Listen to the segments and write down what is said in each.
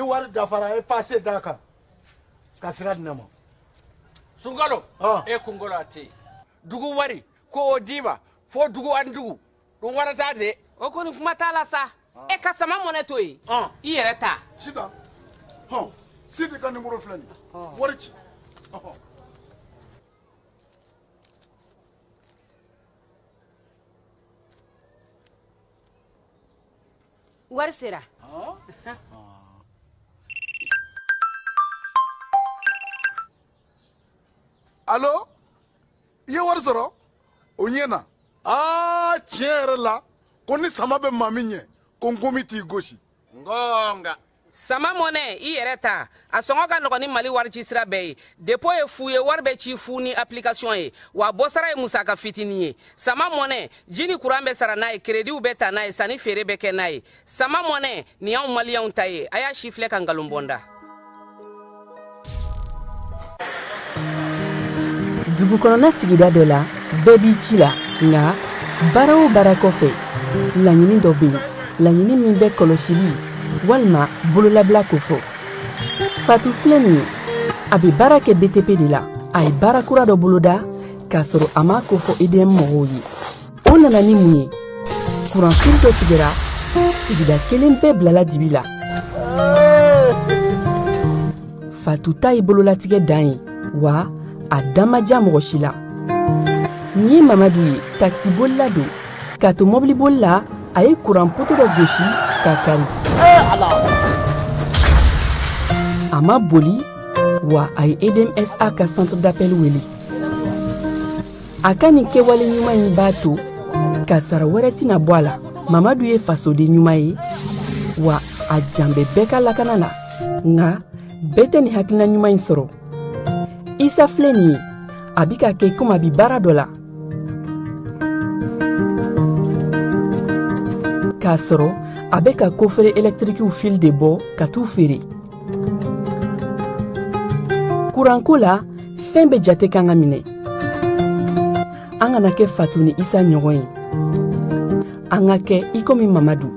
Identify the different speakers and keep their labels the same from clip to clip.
Speaker 1: wari dafara a ye passe d'a kan ka sira di ne ma.
Speaker 2: Sunkalo e kunkolo a tɛ yen dugu wari ko o d'i ma fo dugu ani dugu dun wara t'a de.
Speaker 3: O kɔni kuma t'a la sa e ka sama mɔnɛ to yen i yɛrɛ ta.
Speaker 4: Sitan hɔn Sidi ka nimoro filɛ nin ye wari ci.
Speaker 3: Wari sera.
Speaker 4: Allo i ye wari sɔrɔ o ɲɛna aa tiɲɛ yɛrɛ la ko ni sama bɛ maa min ɲɛ ko nkomi t'i gosi.
Speaker 2: Ngonga.
Speaker 3: Sama mɔnɛ i yɛrɛ ta a sɔngɔ ka nɔgɔn ni Mali wari ci sira bɛɛ ye dépôt ye fu ye wari bɛ ci fu ni application ye wa bɔsara ye musaka fitinin ye sama mɔnɛ ji ni kuran bɛ sara n'a ye créditw bɛ ta n'a ye sanni feere bɛ kɛ n'a ye sama mɔnɛ nin y'anw maliyɛnw ta ye a y'a si filɛ ka nkalon bɔ n da.
Speaker 5: Dugu kɔnɔna sigida dɔ la bɛɛ b'i ci la nka baara o baara kɔfɛ laɲini dɔ bɛ yen laɲini min bɛ kɔlɔsili walima bololabila kofɔ. Fatu filɛ nin ye a bɛ baara kɛ BTP de la a ye baara kura dɔ boloda k'a sɔrɔ a m'a kofɔ EDM mɔgɔw ye o nana ni mun ye kuranfili dɔ tigɛra sigida kelen bɛɛ bilala dibi la. Fatu ta ye bololatigɛ dan ye wa a da ma diya mɔgɔ si la. Nin ye Mamadu ye takisibolila don k'a to mɔbiliboli la a ye kuran poto dɔ gosi k'a kari. A ma boli wa a ye EDMSA ka centre d'appel wele. A ka nin kɛwale ɲuman in b'a to kasara wɛrɛ tɛna bɔ a la. Mamadu ye fasoden ɲuman ye wa a jan bɛ bɛɛ ka lakana la nka bɛɛ tɛ nin hakilina ɲuman in sɔrɔ. Isa filɛ nin ye a bɛ ka kɛ komi a bɛ baara dɔ la k'a sɔrɔ a bɛ ka kofere ɛlɛtirikiw fil de bɔ ka t'u feere. Kuranko la fɛn bɛɛ jate kan ka minɛ an kana kɛ Fatu ni Isa ɲɔgɔn ye an ka kɛ i komi Mamadu.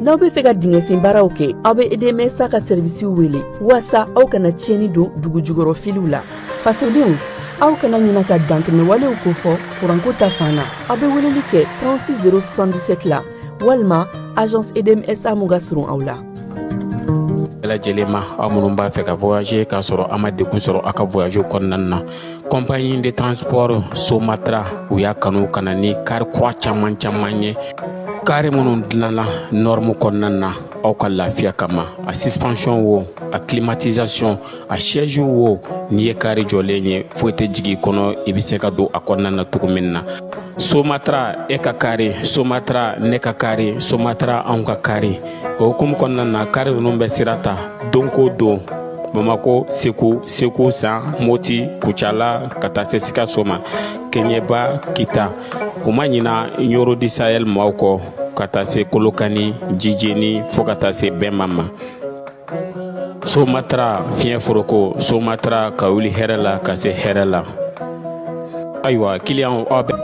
Speaker 5: N'aw bɛ fɛ ka dingɛsen baaraw kɛ aw bɛ EDMSA ka sɛrivisiw wele walasa aw kana tiɲɛni don dugu jukɔrɔ filiw la. Fasodenw aw kana ɲina ka dantɛmɛwalew kofɔ kuranko ta fan na aw bɛ weleli kɛ 36 077 la walima agence EDMSA mun ka surun aw la.
Speaker 6: Bɛɛ lajɛlen ma aw minnu b'a fɛ ka voyager k'a sɔrɔ a ma degun sɔrɔ aw ka voyage kɔnɔna na compagnie de transport Somatra u y'a kanu ka na ni kari kura caman caman ye kari minnu dilanna norme kɔnɔna na aw ka lafiya kama a suspension wo a climatisation a siège wo n'i ye kari jɔlen ye foyi tɛ jigin i kɔnɔ i bɛ se ka don a kɔnɔna na cogo min na. Somatra e ka kari Somatra ne ka kari Somatra anw ka kari o hukumu kɔnɔna na kari ninnu bɛ sira ta don ko don Bamako Segu Segu San Moti Kucala ka taa se Sikaso ma Keɲeba Kita u ma ɲina Ɲoro di Sahel maaw kɔ ka taa se Kolokani Jijeni fo ka taa se Bɛnma ma. Somatra fiɲɛ foroko Somatra ka wuli hɛrɛ la ka se hɛrɛ la. Ayiwa kiliyanw aw bɛ.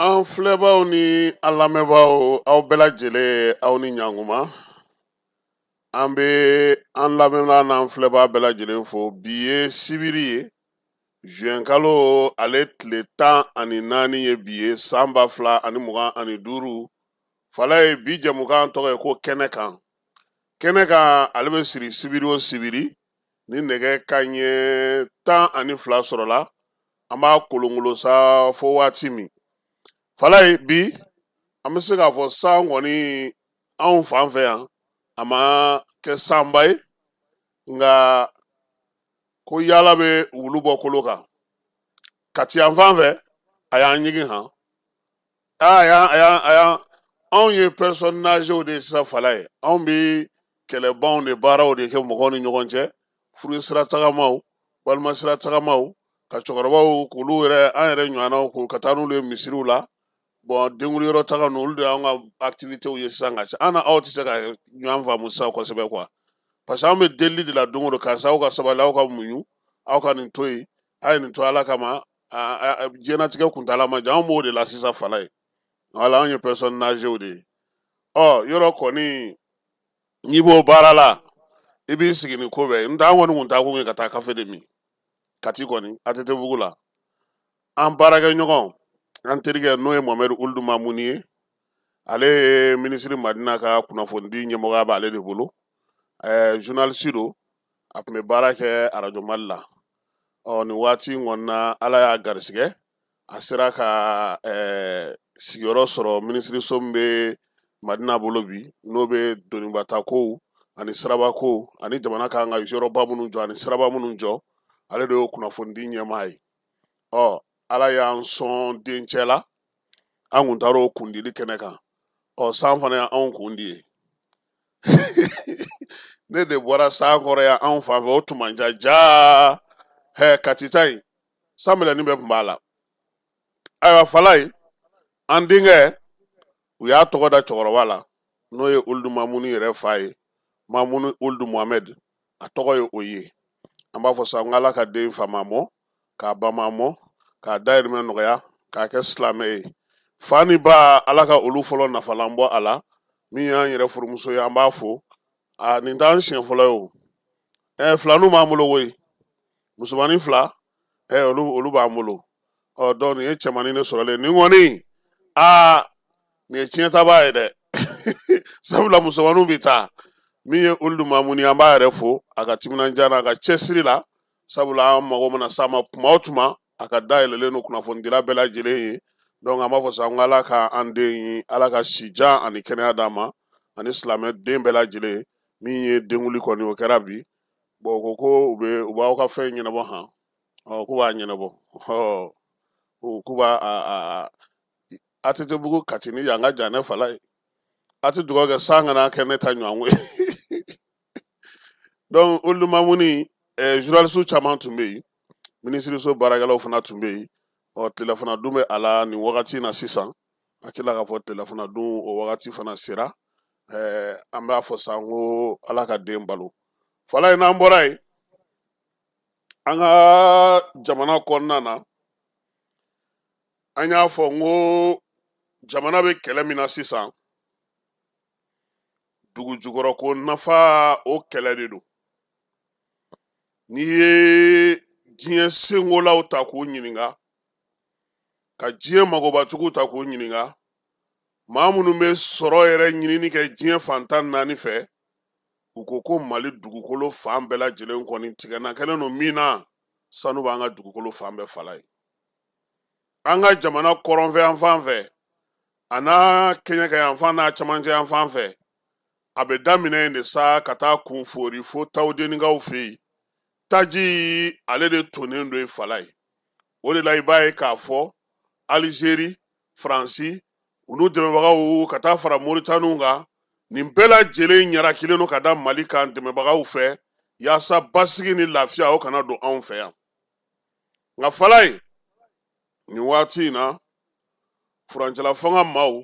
Speaker 7: An filɛbaw ni an lamɛnbaaw aw bɛɛ lajɛlen aw ni ɲankuma an bɛ an lamɛnbaa n'an filɛbaa bɛɛ lajɛlen fo bi ye sibiri ye juin kalo ale tile 14 ye bi ye san 2025 fala ye bi jɛmukan tɔgɔ ye ko kɛnɛ kan kɛnɛ kan ale bɛ siri sibiri o sibiri ni nɛgɛ kanɲɛ 12 sɔrɔla an b'a kolonkolon sa fo waati min fala ye bi an bɛ se k'a fɔ san kɔni anw fan fɛ yan a ma kɛ sanba ye nka ko yaala bɛ wulu bɔ kolo kan Kati yan fan fɛ a y'an ɲigin han a y'an anw ye personne âgée de ye sisan fala ye anw bɛ kɛlɛbanw de baaraw de kɛ mɔgɔw ni ɲɔgɔn cɛ furu sira tagamaw walima sira tagamaw ka cɛkɔrɔbaw k'olu yɛrɛ an yɛrɛ ɲɔgɔnnaw k'u ka taa n'olu ye misiriw la Bon, denkundi yɔrɔ taga ninnu, olu de y'anw ka activités ye sisan ka ca. An na aw tɛ se ka ɲɔgɔn faamu sisan kosɛbɛ quoi, parce que anw bɛ delili de la don o don, karisa aw ka sabali, aw ka muɲu, aw ka nin to yen, a ye nin to Ala kama, diɲɛlatigɛ kuntaala man jan. Anw b'o de la sisan fala ye. Wala anw ye personnes âgées de ye. Ɔ yɔrɔ kɔni, n'i b'o baara la, i b'i sigi ni ko bɛɛ ye. N'o tɛ an kɔni kun taa kun ye ka taa kafe de min Kati kɔni ATT bugu la. An baarakɛɲɔgɔn, an terikɛ, n'o ye Mohamed Ould Mamouni ye, ale ye minisiri Madina ka kunnafonidi ɲɛmɔgɔya b'ale de bolo. Journaliste don, a tun bɛ baara kɛ arajo Mali la. Ɔ nin waati in kɔni na, Ala y'a garisigɛ, a sera ka sigiyɔrɔ sɔrɔ minisiriso min bɛ Madina bolo bi, n'o bɛ donibata kow ani siraba kow ani jamana kan ka yɔrɔba minnu jɔ ani siraba minnu jɔ, ale de y'o kunnafonidi ɲɛmaa ye. Ɔ Ala y'an sɔn dencɛ la, an kun taara o kundili kɛnɛ kan. Ɔ san fana y'anw kun di ye. Ne de bɔra san kɔrɔ yan anw fan fɛ, o tun man ca jaa. Hɛ, Kati ta in, san bɛlɛnin bɛɛ tun b'a la. Ayiwa Falaye, an denkɛ, u y'a tɔgɔ da cɛkɔrɔba la, n'o ye Ould Mamouni yɛrɛ fa ye, Mamouni Ould Mohamed, a tɔgɔ ye o ye. An b'a fɔ sa n ko Ala ka den fa ma mɔ, k'a ba ma mɔ, k'a dayirimɛ nɔgɔya, k'a kɛ silamɛ ye. Fa ni ba, Ala ka olu fɔlɔ nafalan bɔ a la. Min y'an yɛrɛ furumuso ye, an b'a fo. A nin t'an siɲɛ fɔlɔ ye o. Filaninw b'an bolo koyi, musomannin fila, olu b'an bolo. Ɔ donc nin ye cɛmannin de sɔrɔlen nin kɔni, aa nin ye tiɲɛtaba ye dɛ. Sabula musomanninw bɛ taa. Min ye Ould Mamouni, an b'a yɛrɛ fo a ka timinandiya n'a ka cɛsiri la. Sabula an mago mana s'a ma tuma o tuma, a ka dayɛlɛlen don kunnafonidila bɛɛ lajɛlen ye. Donc an b'a fɔ sa n ko Ala ka an den ye, Ala ka si jan ani kɛnɛya d'a ma ani silamɛ den bɛɛ lajɛlen. Min ye denkuli kɔni, o kɛra bi. Bon, u ko ko u b'aw ka fɛn ɲɛnabɔ han. Ɔ k'u b'a ɲɛnabɔ. Ɔ k'u b'a a ATT bugu Kati ni yan ka jan ne fala ye. A tɛ dugawu kɛ san kana kɛ ne ta ɲɔgɔn ye. Donc Ould Mamouni, journaliste caman tun bɛ yen, minisiriso baarakɛlaw fana tun bɛ yen. Ɔ tilelafana dun bɛ a la nin wagati in na sisan. Hakili la k'a fɔ tilelafana dun o wagati fana sera. An b'a fɔ sa ko Ala ka den balo. Fala ye, n'an bɔra yen, an ka jamana kɔnɔna na, an y'a fɔ n ko jamana bɛ kɛlɛ min na sisan, dugu jukɔrɔ ko nafa, o kɛlɛ de don. N'i ye diɲɛ senkolaw ta k'u ɲininka, ka diɲɛ magobatigiw ta k'u ɲininka, maa minnu bɛ sɔrɔ yɛrɛ ɲinini kɛ diɲɛ fan 14 fɛ, u ko ko Mali dugukolo fan bɛɛ lajɛlen kɔni tigɛna kɛlen don min na, sanu b'an ka dugukolo fan bɛɛ fala ye. An ka jamana kɔrɔnfɛ yan fan fɛ, a n'a kɛɲɛka yan fan n'a cɛmancɛ yan fan fɛ, a bɛ daminɛ yen de sa ka taa kun fori fo Tawudenikaw fɛ yen. Taji ale de tonnen don fala ye. O de la i b'a ye k'a fɔ Alizeri, Faransi, u n'u dɛmɛbagaw ka taa fara Moritaniw kan, nin bɛɛ lajɛlen ɲarakilen don ka da Mali kan dɛmɛbagaw fɛ, yaasa basigi ni lafiya o kana don anw fɛ yan. Nka fala ye, nin waati in na, furancɛla fanga maaw,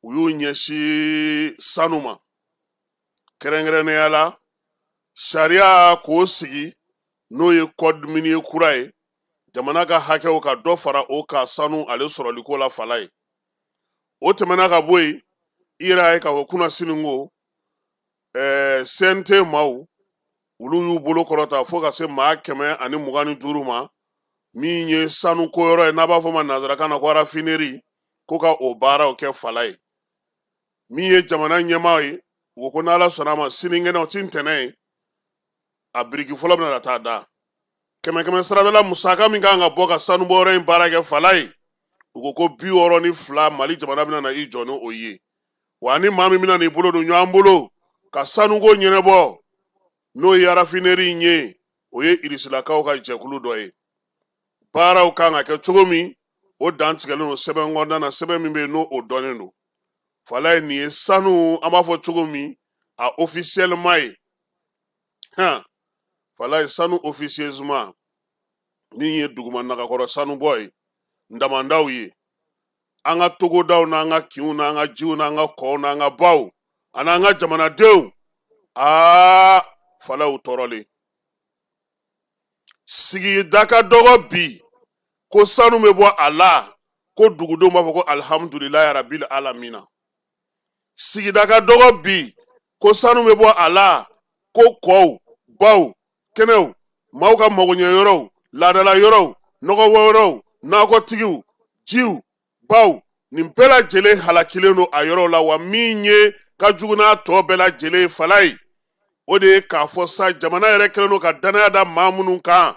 Speaker 7: u y'u ɲɛsin sanu ma. Kɛrɛnkɛrɛnnenya la, sariya k'o sigi, n'o ye code minier kura ye, jamana ka hakɛw ka dɔ fara o kan sanu ale sɔrɔliko la fala ye. O tɛmɛna ka bɔ yen, i yɛrɛ y'a ye k'a fɔ kunasini ko, CNT maaw, olu y'u bolo kɔrɔta fo ka se maa 125 ma, min ye sanu ko yɔrɔ ye, n'a b'a fɔ ma nanzarakan na ko raffinerie, ko ka o baaraw kɛ fala ye. Min ye jamana ɲɛmaa ye, u ko n'Ala sɔnna a ma, sinikɛnɛ o ti ntɛnɛn ye, a biriki fɔlɔ bɛna taa da. Kɛmɛ kɛmɛ sarada la musaka min kan ka bɔ ka sanubɔyɔrɔ in baara kɛ fala ye, u ko ko 62 Mali jamana bɛna na i jɔ ni o ye. Wa ni maa min bɛna n'i bolo don ɲɔgɔn bolo ka sanuko ɲɛnabɔ, n'o ye raffinerie in ye, o ye Irisilakaw ka jɛkulu dɔ ye. Baaraw kan ka kɛ cogo min, o dantigɛlen don sɛbɛn kɔnɔna na, sɛbɛn min bɛ yen n'o o dɔnnen don. Fala ye, nin ye sanu, an b'a fɔ cogo min, a officiellement ye. Han, fala ye, sanu officieusement, min ye duguma nagakɔrɔ sanubɔ ye, ndamandaw ye. An ka togodaw n'an ka kinw n'an ka jiw n'an ka kɔw n'an ka baw an'an ka jamanadenw, aa falaw tɔɔrɔlen. Sigida ka dɔgɔ bi ko sanu bɛ bɔ a la, ko dugudenw b'a fɔ ko alihamudulilayi rabil alamina. Sigida ka dɔgɔ bi ko sanu bɛ bɔ a la, ko kɔw, baw, kɛnɛw, maaw ka magoɲɛ yɔrɔw, laadala yɔrɔw, nɔgɔbɔ yɔrɔw, nakɔtigiw, jiw, baw, nin bɛɛ lajɛlen halakilen don a yɔrɔw la. Wa min ye ka jugu n'a tɔ bɛɛ lajɛlen fala ye, o de ye k'a fɔ sa jamana yɛrɛ kɛlen don ka danaya da maa minnu kan,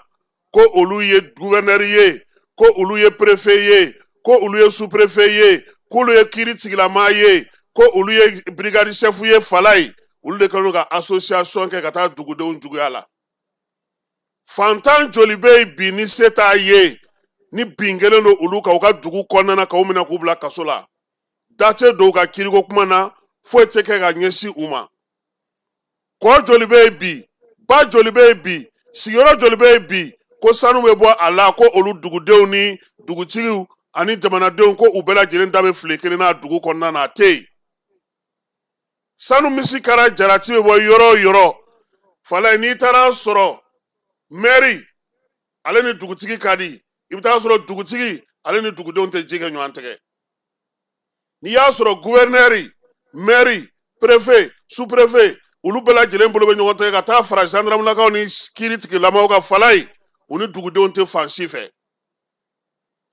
Speaker 7: ko olu ye guvɛnɛri ye, ko olu ye perefe ye, ko olu ye superefe ye, k'olu ye kiiri tigilamaa ye, ko olu ye brigade chef ye fala ye, olu de kɛlen don ka association kɛ ka taa dugudenw juguya la. Fantan joli bɛ yen bi ni se t'a ye, ni bin kɛlen don olu kan u ka dugu kɔnɔna na k'u minɛ k'u bila kaso la, da tɛ don u ka kiriko kuma na, foyi tɛ kɛ ka ɲɛsin u ma. Kɔ joli bɛ yen bi, ba joli bɛ yen bi, sigiyɔrɔ joli bɛ yen bi ko sanu bɛ bɔ a la, ko olu dugudenw ni dugutigiw ani jamanadenw ko u bɛɛ lajɛlen da bɛ file kelen na dugu kɔnɔna na, a tɛ yen. Sanu misi kara jarati bɛ bɔ yɔrɔ o yɔrɔ fala ye, n'i taara sɔrɔ mɛri ale ni dugutigi ka di, i bɛ taa sɔrɔ dugutigi ale ni dugudenw tɛ ji kɛ ɲɔgɔn tɛgɛ. N'i y'a sɔrɔ guvɛrinɛri, mɛri, perefe, superefe, olu bɛɛ lajɛlen bolo bɛ ɲɔgɔn tɛgɛ ka taa fara zandaramulakaw ni kiiri tigilamaw ka fala ye, u ni dugudenw tɛ fan si fɛ.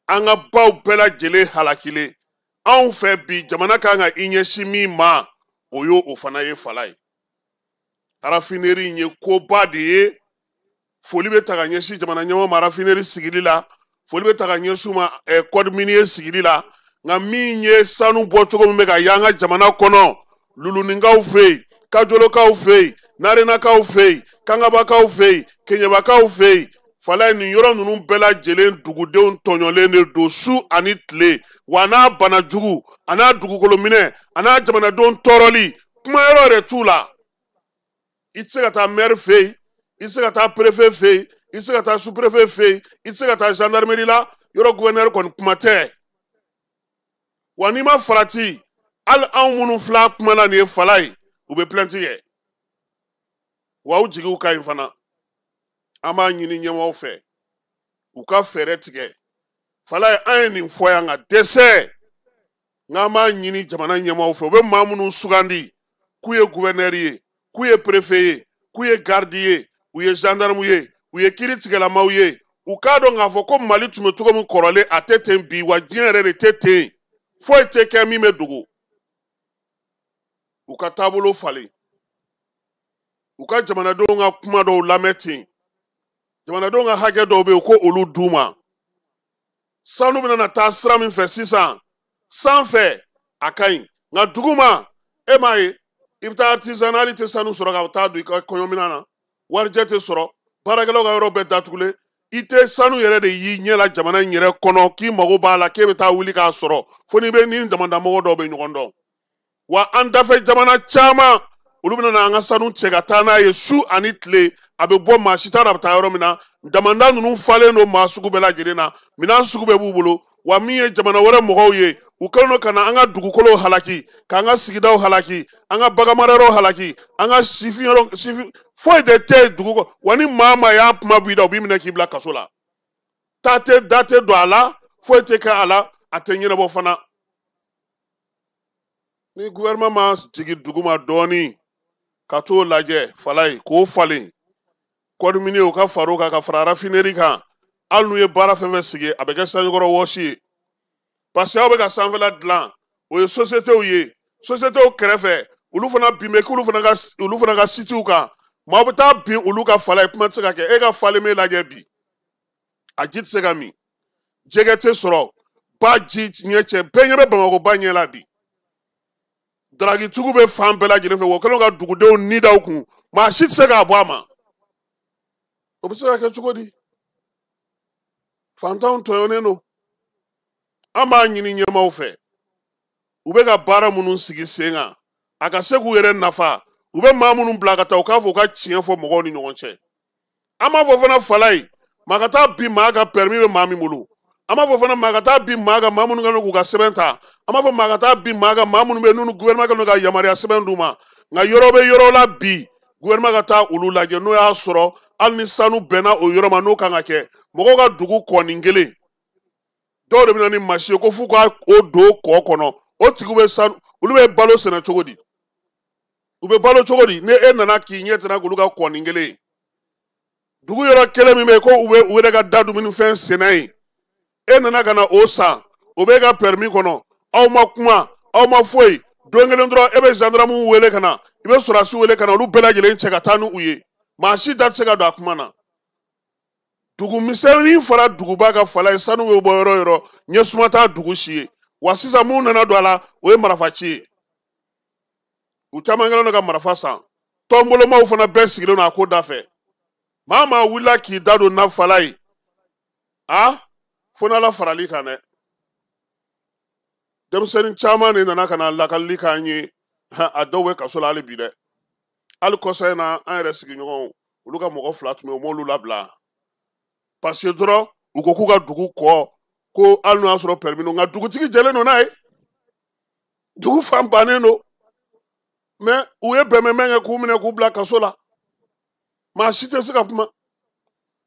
Speaker 7: An ka baw bɛɛ lajɛlen halakilen anw fɛ bi, jamana kan ka i ɲɛsin min ma, o y'o o fana ye fala ye. Raffinerie in ye koba de ye. Foli bɛ ta ka ɲɛsin jamana ɲɛmɔgɔ ma raffinerie sigili la, foli bɛ ta ka ɲɛsin u ma code minier sigili la. Nka min ye sanu bɔcogo min bɛ ka y'an ka jamana kɔnɔ, Luluninkaw fɛ yen, Kajolokaw fɛ yen, Narenakaw fɛ yen, Kangabakaw fɛ yen, Keɲɛbakaw fɛ yen, fala ye, nin yɔrɔ ninnu bɛɛ lajɛlen dugudenw tɔɲɔlen de don su ani tile. Wa n'a bana jugu, a n'a dugukolo minɛ, a n'a jamanadenw tɔɔrɔli, kuma yɔrɔ yɛrɛ t'u la. I tɛ se ka taa maire fɛ yen, i tɛ se ka taa préfet fɛ yen, i tɛ se ka taa sous-préfet fɛ yen, i tɛ se ka taa gendarmerie la, yɔrɔ gouverneur kɔni kuma tɛ. Wa n'i ma farati, hali anw minnu fila kuma na nin ye fala ye, u bɛ plainte kɛ. Wa u jigiw ka ɲi fana. An b'a ɲini ɲɛmɔgɔw fɛ u ka fɛɛrɛ tigɛ. Fala ye, an ye nin fɔ yan ka dɛsɛ, nka an b'a ɲini jamana ɲɛmɔgɔw fɛ, u bɛ maa minnu sugandi k'u ye gouverneur ye, k'u ye préfet ye, k'u ye garde ye, u ye gendarme ye, u ye kiiri tigɛlamaw ye, u k'a dɔn k'a fɔ ko Mali tun bɛ cogo min kɔrɔlen, a tɛ ten bi, wa diɲɛ yɛrɛ de tɛ ten. Foyi tɛ kɛ min bɛ dogo. U ka taabolo falen, u ka jamanadenw ka kuma dɔw lamɛn ten, jamanadenw ka hakɛ dɔw bɛ yen ko olu d'u ma. Sanu bɛna taa sira min fɛ sisan, sanfɛ a ka ɲi, nka duguma e m'a ye, i bɛ taa artisanal tɛ sanu sɔrɔ ka taa don i ka kɔɲɔminɛn na, warijɛ tɛ sɔrɔ, baarakɛlaw ka yɔrɔ bɛɛ datugulen, i tɛ sanu yɛrɛ de y'i ɲɛ la jamana in yɛrɛ kɔnɔ k'i mago b'a la k'e bɛ taa wuli k'a sɔrɔ, fo n'i bɛ ni damandamɔgɔ dɔw bɛ ɲɔgɔn dɔn. Wa an dafɛ jamana caman, olu bɛna na an ka sanu cɛ ka taa n'a ye su ani tile, a bɛ bɔ maa si t'a dɔn a bɛ taa yɔrɔ min na. Damanda ninnu falen don maa sugu bɛɛ lajɛlen na, minɛn sugu bɛɛ b'u bolo. Wa min ye jamana wɛrɛ mɔgɔw ye, u kɛlen don ka na an ka dugukolow halaki, k'an ka sigidaw halaki, an ka baganmarayɔrɔw halaki, an ka sifin yɔrɔ, sifin foyi de tɛ yen dugu kɔnɔ. Wa ni maa maa y'a kuma b'i da, u b'i minɛ k'i bila kaso la. Ta tɛ, da tɛ don a la, foyi tɛ kɛ a la, a tɛ ɲɛnabɔ fana. Ni gouvernement ma jigin dugu ma dɔɔnin ka t'o lajɛ fala ye, k'o falen, code minier u ka far'o kan ka fara raffinerie kan, hali n'u ye baara fɛn fɛn sigi, a bɛ kɛ sanjikɔrɔ wɔsi ye. Parce que aw bɛ ka sanfɛla dilan, o ye sociétéw ye, sociétéw kɛrɛfɛ olu fana bin bɛ k'olu fana ka, olu fana ka sitiw kan, maaw bɛ taa bin olu ka fala ye, kuma tɛ se ka kɛ. E ka Falémé lajɛ bi, a ji tɛ se ka min, jɛgɛ tɛ sɔrɔ, ba ji ɲɛ cɛ, bɛɛ ɲɛ bɛ Bamakɔ ba ɲɛ la bi. Daragitigiw bɛ fan bɛɛ lajɛlen fɛ, wa kɛlen ka dugudenw ni da u kun, maa si tɛ se k'a bɔ a ma. O bɛ se ka kɛ cogo di? Fantanw tɔɲɔnen don. An b'a ɲini ɲɛmaaw fɛ, u bɛ ka baara minnu sigi sen kan, a ka se k'u yɛrɛ nafa. U bɛ maa minnu bila ka taa, u k'a fɔ u ka tiɲɛ fɔ mɔgɔw ni ɲɔgɔn cɛ. An b'a fɔ fana fala ye, maa ka taa bin maa ka permis bɛ maa min bolo, An b'a fɔ fana maa ka taa bin maa kan, maa minnu kɛlen don k'u ka sɛbɛn ta. An b'a fɔ maa ka taa bin maa kan, maa minnu bɛ yen n'u gouvernement kɛlen don ka yamaruya sɛbɛn d'u ma. Nka yɔrɔ bɛ yɔrɔ la bi, gouvernement ka taa olu lajɛ, n'o y'a sɔrɔ hali ni sanu bɛnna o yɔrɔ ma, n'o kan ka kɛ. Mɔgɔw ka dugu kɔni kelen, dɔw de bɛ na ni masi ye ko f'u ka o don kɔ kɔnɔ. O tigiw bɛ sanu, olu bɛ balo sɛnɛ cogo di? U bɛ balo cogo di? Ni e nana k'i ɲɛ tɛna k'olu ka kɔni kelen ye. Dugu yɔrɔ kelen min bɛ yen ko u bɛ u yɛrɛ ka da dumunifɛn sɛnɛ yen, e nana ka na o san, o b'e ka permis kɔnɔ, aw ma kuma, aw ma foyi. Don kelen dɔrɔn e bɛ gendarme wele ka na, i bɛ sɔrɔdasi wele ka na, olu bɛɛ lajɛlen cɛ ka taa ni u ye. Maa si da tɛ se ka don a kuma na. Dugu misɛnnin fara duguba ka fala ye, sanu bɛ bɔ yɔrɔ o yɔrɔ, ɲɛsuma t'a dugu si ye. Wa sisan mun nana don a la, o ye marifaci ye. U caman kɛlen don ka marifa san. Tɔnbolomaw fana bɛɛ sigilen don a ko da fɛ. Maa maa wulila k'i da don na fala ye, a fo n'Ala farali kan dɛ. Denmisɛnnin caman de nana ka na lakalili k'an ye, a dɔw bɛ kaso la hali bi dɛ. Hali kɔsa in na, an yɛrɛ sigiɲɔgɔnw, olu ka mɔgɔ 2 tun bɛ yen, u m'olu labila. Parce que dɔrɔn u ko k'u ka dugu kɔ, ko hali n'o y'a sɔrɔ permis don, nka dugutigi jɛlen don n'a ye, dugu fan bannen don. Mais u ye bɛnbɛnbɛn kɛ k'u minɛ k'u bila kaso la. Maa si tɛ se ka kuma.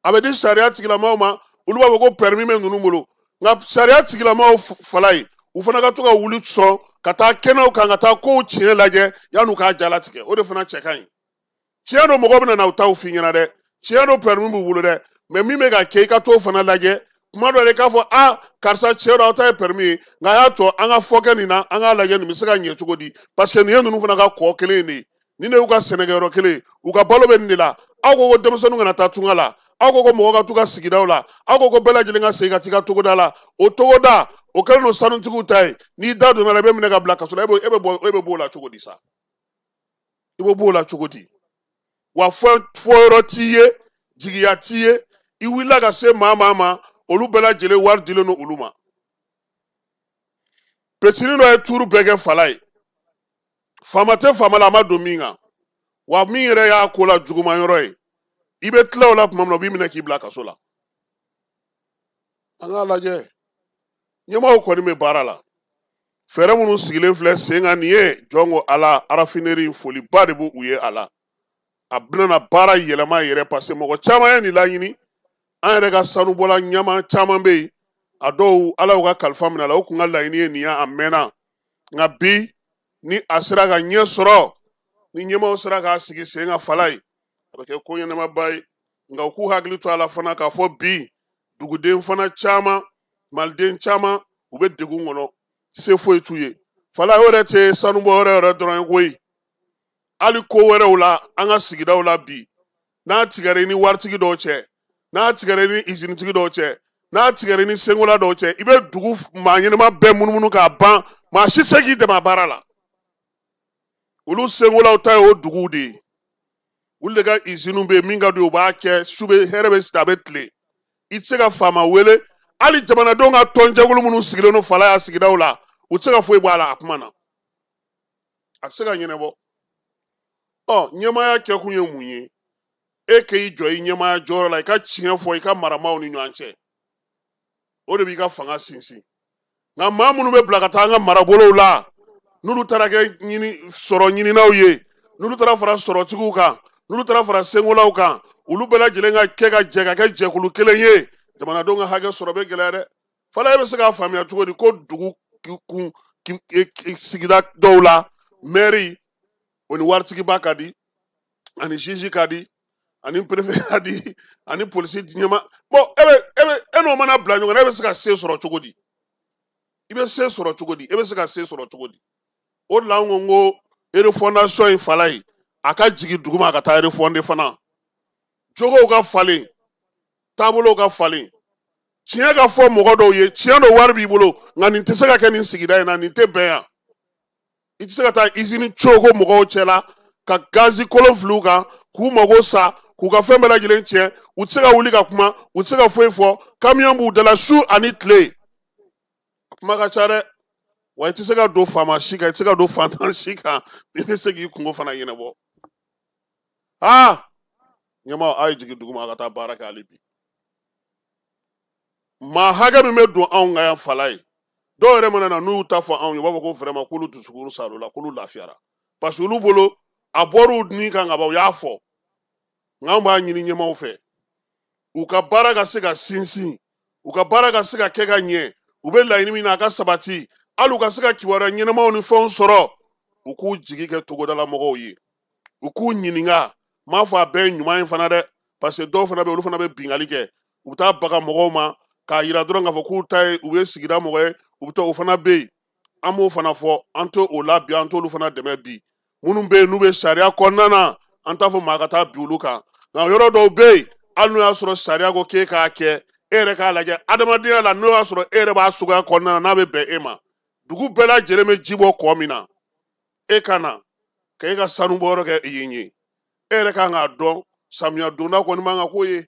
Speaker 7: A bɛ di sariya tigilamaaw ma, olu b'a fɔ ko permis bɛ ninnu bolo. Nka sariya tigilamaaw fala ye, u fana ka to ka wuli sɔn ka taa kɛnɛw kan, ka taa kow tiɲɛ lajɛ yan'u k'a jalatigɛ. O de fana cɛ ka ɲi. Tiɲɛ don, mɔgɔw bɛna na u taw f'i ɲɛna dɛ. Tiɲɛ don, permis b'u bolo dɛ. Mais min bɛ ka kɛ, i ka t'o fana lajɛ. Kuma dɔ la i k'a fɔ, a karisa tiɲɛ don, aw ta ye permis ye, nka a y'a to an ka fɔ kɛ nin na, an k'a lajɛ nin bɛ se ka ɲɛ cogo di. Parce que nin ye ninnu fana ka kɔ kelen de ye. Nin de y'u ka sɛnɛkɛyɔrɔ kelen ye, u ka balo bɛ nin de la. Aw ko ko denmisɛnninw kana taa tunga la, aw ko ko mɔgɔ ka t'u ka sigidaw la, aw ko ko bɛɛ lajɛlen ka segin ka t'i ka togoda la. O togoda, o kɛlen don sanutigiw ta ye. N'i da donna la, i bɛ minɛ ka bila kaso la. E bɛ b'o la cogo di sa? I bɛ b'o la cogo di? Wa fɔyɔrɔ t'i ye, jigiya t'i ye. I wulila ka se maa maa ma, olu bɛɛ lajɛlen wari dilen don olu ma. Petinin dɔ ye tuuru bɛɛ kɛ fala ye. Faama tɛ faama la, a ma don min kan. Wa min yɛrɛ y'a ko la juguman yɔrɔ ye, i bɛ tila o la tuma min na, u b'i minɛ k'i bila kaso la. An k'a lajɛ, ɲɛmaaw kɔni bɛ baara la. Fɛɛrɛ minnu sigilen filɛ sen kan nin ye, jɔn ko Ala, raffinerie in foliba de b'u ye a la. A bɛna na baara yɛlɛma yɛrɛ, parce que mɔgɔ caman ye nin laɲini. An yɛrɛ ka sanubɔla ɲama caman bɛ yen, a dɔw Ala y'u ka kalifa minɛ a la, u kun ka laɲini ye nin ye a mɛnna. Nka bi ni a sera ka ɲɛ sɔrɔ, ni ɲɛmaaw sera k'a sigi sen kan fala ye, a bɛ kɛ ko ɲɛnamaba ye. Nka u k'u hakili to a la fana k'a fɔ bi duguden fana caman, maliden caman, u bɛ degun kɔnɔ, se foyi t'u ye. Fala o yɛrɛ tɛ sanubɔ yɔrɔ yɛrɛ dɔrɔn ye koyi. Hali ko wɛrɛw la, an ka sigidaw la bi, n'a tigɛra i ni waritigi dɔw cɛ, n'a tigɛra i ni izinitigi dɔw cɛ, n'a tigɛra i ni senkola dɔw cɛ, i bɛ dugu maa ɲɛnama bɛɛ munumunu k'a ban, maa si tɛ se k'i dɛmɛ a baara la. Olu senkolaw ta ye o duguw de ye. Olu de ka iziniw bɛ yen, min ka d'u ye u b'a kɛ, su bɛ hɛrɛ bɛ a bɛ tile. I tɛ se ka faama wele, hali jamanadenw ka tɔnjɛkulu minnu sigilen don fala ya sigidaw la, u tɛ se ka foyi bɔ a la a kuma na. A tɛ se ka ɲɛnabɔ. Ɔ, ɲɛmaaya kɛkun ye mun ye? E k'i jɔ i ɲɛmaaya jɔyɔrɔ la, i ka tiɲɛ fɔ i ka maramaw ni ɲɔgɔn cɛ. O de b'i ka fanga sinsin. Nka maa minnu bɛ bila ka taa an ka marabolow la, n'olu taara kɛ sɔrɔ ɲininaw ye, n'olu taara fara sɔrɔtigiw kan, n'olu taara fara senkolaw kan, olu bɛɛ lajɛlen ka kɛ ka jɛ ka kɛ jɛkulu kelen ye, jamanadenw ka hakɛ sɔrɔ bɛ gɛlɛya dɛ. Fala e bɛ se k'a faamuya cogo di ko dugu kun sigida dɔw la, mɛri o ni waritigiba ka di, ani juge ka di, ani préfet ka di, ani polisi ɲɛma. Bon, e n'o mana bila ɲɔgɔn na, e bɛ se ka se sɔrɔ cogo di? I bɛ se sɔrɔ cogo di? E bɛ se ka se sɔrɔ cogo di? O de la an ko n ko refondation in fala ye, a ka jigin duguma a ka taa refonder fana. Jogow ka falen, taabolow ka falen. Tiɲɛ ka fɔ mɔgɔ dɔw ye, tiɲɛ dɔ wari b'i bolo, nka nin tɛ se ka kɛ nin sigida in na, nin tɛ bɛn yan. I tɛ se ka taa izini cogo mɔgɔw cɛ la, ka gazi kolon fili u kan, k'u mago sa, k'u ka fɛn bɛɛ lajɛlen tiɲɛ. U tɛ se ka wuli ka kuma, u tɛ se ka foyi fɔ. Kamiyɔn b'u da la su ani tile. A kuma ka ca dɛ. Wa i tɛ se ka don faama si kan, i tɛ se ka don fantan si kan, i bɛ se k'i kungo fana ɲɛnabɔ. Aa, ɲɛmaaw, a ye jigin duguma a ka taa baara kɛ hali bi. Maa hakɛ min bɛ don anw ka yan fala ye, dɔw yɛrɛ mana na n'u y'u ta fɔ anw ye, u b'a fɔ ko vraiment k'olu dusukun sar'u la, k'olu lafiyara, parce que olu bolo a bɔr'u ni kan ka ban, u y'a fɔ. Nka anw b'a ɲini ɲɛmaaw fɛ, u ka baara ka se ka sinsin, u ka baara ka se ka kɛ ka ɲɛ, u bɛ laɲini min na a ka sabati, hali u ka se ka kibaruya ɲɛnamaw ni fɛnw sɔrɔ, u k'u jigi kɛ togodala mɔgɔw ye, u k'u ɲininka. N m'a fɔ a bɛɛ ye ɲuman ye fana dɛ, parce que dɔw fana bɛ yen, olu fana bɛ bingali kɛ, u bɛ taa baga mɔgɔw ma k'a yira dɔrɔn k'a fɔ k'u ta ye, u ye sigida mɔgɔ ye, u bɛ taa, o fana bɛ yen. An b'o fana fɔ, an t'o la bi, an t'olu fana dɛmɛ bi. Minnu bɛ yen n'u bɛ sariya kɔnɔna na, an t'a fɔ maa ka taa bin olu kan. Nka yɔrɔ dɔw bɛ yen, hali n'o y'a sɔrɔ sariya ko k'e k'a kɛ, e yɛrɛ k'a lajɛ adamadenya la, n'o y'a sɔrɔ e yɛrɛ b'a suguya kɔnɔna na, n'a bɛ bɛn e ma. Dugu bɛɛ lajɛlen bɛ ji bɔ kɔ min na, e ka na k'e ka sanu bɔyɔrɔ kɛ yen ye. E yɛrɛ kan k'a dɔn samiya donda kɔni man ka k'o ye.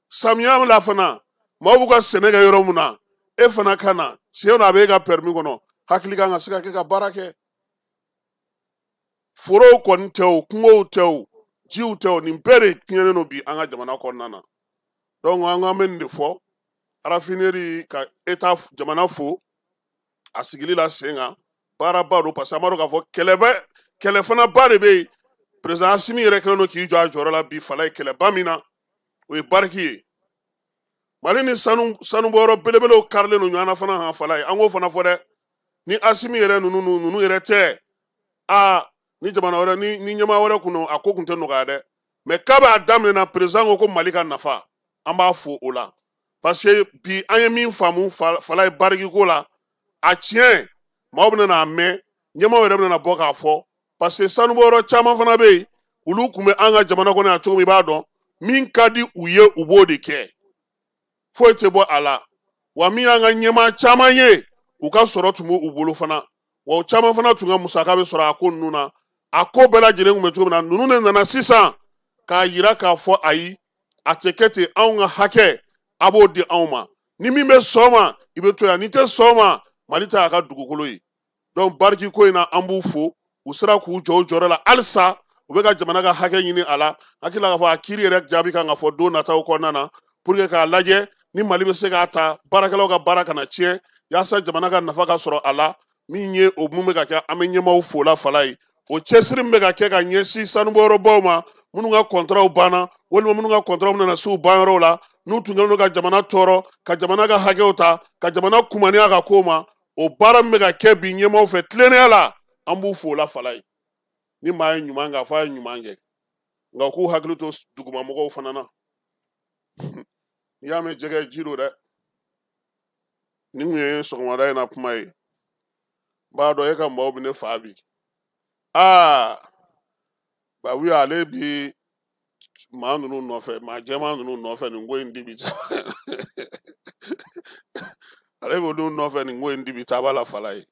Speaker 7: Samiya la fana, maaw b'u ka sɛnɛ kɛ yɔrɔ min na, e fana ka na siɲɛ dɔ a b'e ka pɛrɛmi kɔnɔ, hakili kan ka se ka kɛ ka baara kɛ. Forow kɔni tɛ o, kungow tɛ o, jiw tɛ o, nin bɛɛ de tiɲɛnen don bi an ka jamana kɔnɔna na. Donc an bɛ nin de fɔ, raffinerie ka État jamana fo a sigili la sen kan, baaraba don, parce que an b'a dɔn k'a fɔ kɛlɛ fana ba de bɛ yen. Président Assimi yɛrɛ kɛlen don k'i jɔ a jɔyɔrɔ la bi fala ye kɛlɛba min na, o ye bariki ye. Mali ni sanubɔyɔrɔ belebelew karilen don ɲɔgɔn na fana han fala ye, an k'o fana fɔ dɛ. Ni Assimi yɛrɛ ninnu yɛrɛ tɛ, aa ni jamana wɛrɛ ni ɲɛmaa wɛrɛ kun don, a ko kun tɛ nɔgɔya dɛ. Mais k'a b'a daminɛ na, président ko ko Mali ka nafa, an b'a fo o la, parce que bi an ye min faamu fala ye bariki ko la, a tiɲɛ maaw bɛna n'a mɛn, ɲɛmaaw yɛrɛ bɛna bɔ k'a fɔ, parce que sanubɔyɔrɔ caman fana bɛ yen, olu kun bɛ an ka jamana kɔnɔ yan cogo min, i b'a dɔn min ka di u ye u b'o de kɛ, foyi tɛ bɔ a la. Wa min y'an ka ɲɛmaa caman ye, u ka sɔrɔ tun b'u bolo fana, wa o caman fana tun ka musaka bɛ sɔrɔ a ko ninnu na. A ko bɛɛ lajɛlen kun bɛ cogo min na, ninnu de nana sisan k'a yira k'a fɔ ayi, a tɛ kɛ ten, anw ka hakɛ a b'o di anw ma, ni min bɛ sɔn ma i bɛ to yan, n'i tɛ sɔn ma Mali ta y'a ka dugukolo ye. Donc bariki ko in na, an b'u fo, u sera k'u jɔ u jɔyɔrɔ la halisa, u bɛ ka jamana ka hakɛ ɲini a la. Hakili la k'a fɔ a kiiri yɛrɛ jaabi kan ka fɔ don nataw kɔnɔna na, pour que k'a lajɛ ni Mali bɛ se k'a ta baarakɛlaw ka baara kana tiɲɛ, yaasa jamana ka nafa ka sɔrɔ a la. Min ye o mun bɛ ka kɛ, an bɛ ɲɛmaaw fo la fala ye. O cɛsiri min bɛ ka kɛ ka ɲɛsin sanubɔyɔrɔbaw ma, minnu ka kɔntaraw banna, walima minnu ka kɔntaraw nana se u banyɔrɔw la, n'u tun kɛlen don ka jamana tɔɔrɔ, ka jamana ka hakɛw ta, ka jamana kumaniya ka kow ma, o baara min bɛ ka kɛ bi ɲɛmaaw fɛ tilennenya la, an b'u fo o la fala ye. Ni maa ye ɲuman kɛ, a fɔ a ye ɲuman kɛ, nka u k'u hakili to dugumamɔgɔw fana na. N'i y'a mɛn jɛgɛ ji don dɛ. Nin kun ye sɔgɔmada in na kuma ye. N b'a dɔn e ka maaw bɛ ne fa bi. Aa Babu ale bi maa ninnu nɔfɛ, maa jɛman ninnu nɔfɛ nin ko in dibi. Ale b'olu nɔfɛ nin ko in dibi taaba la fala ye.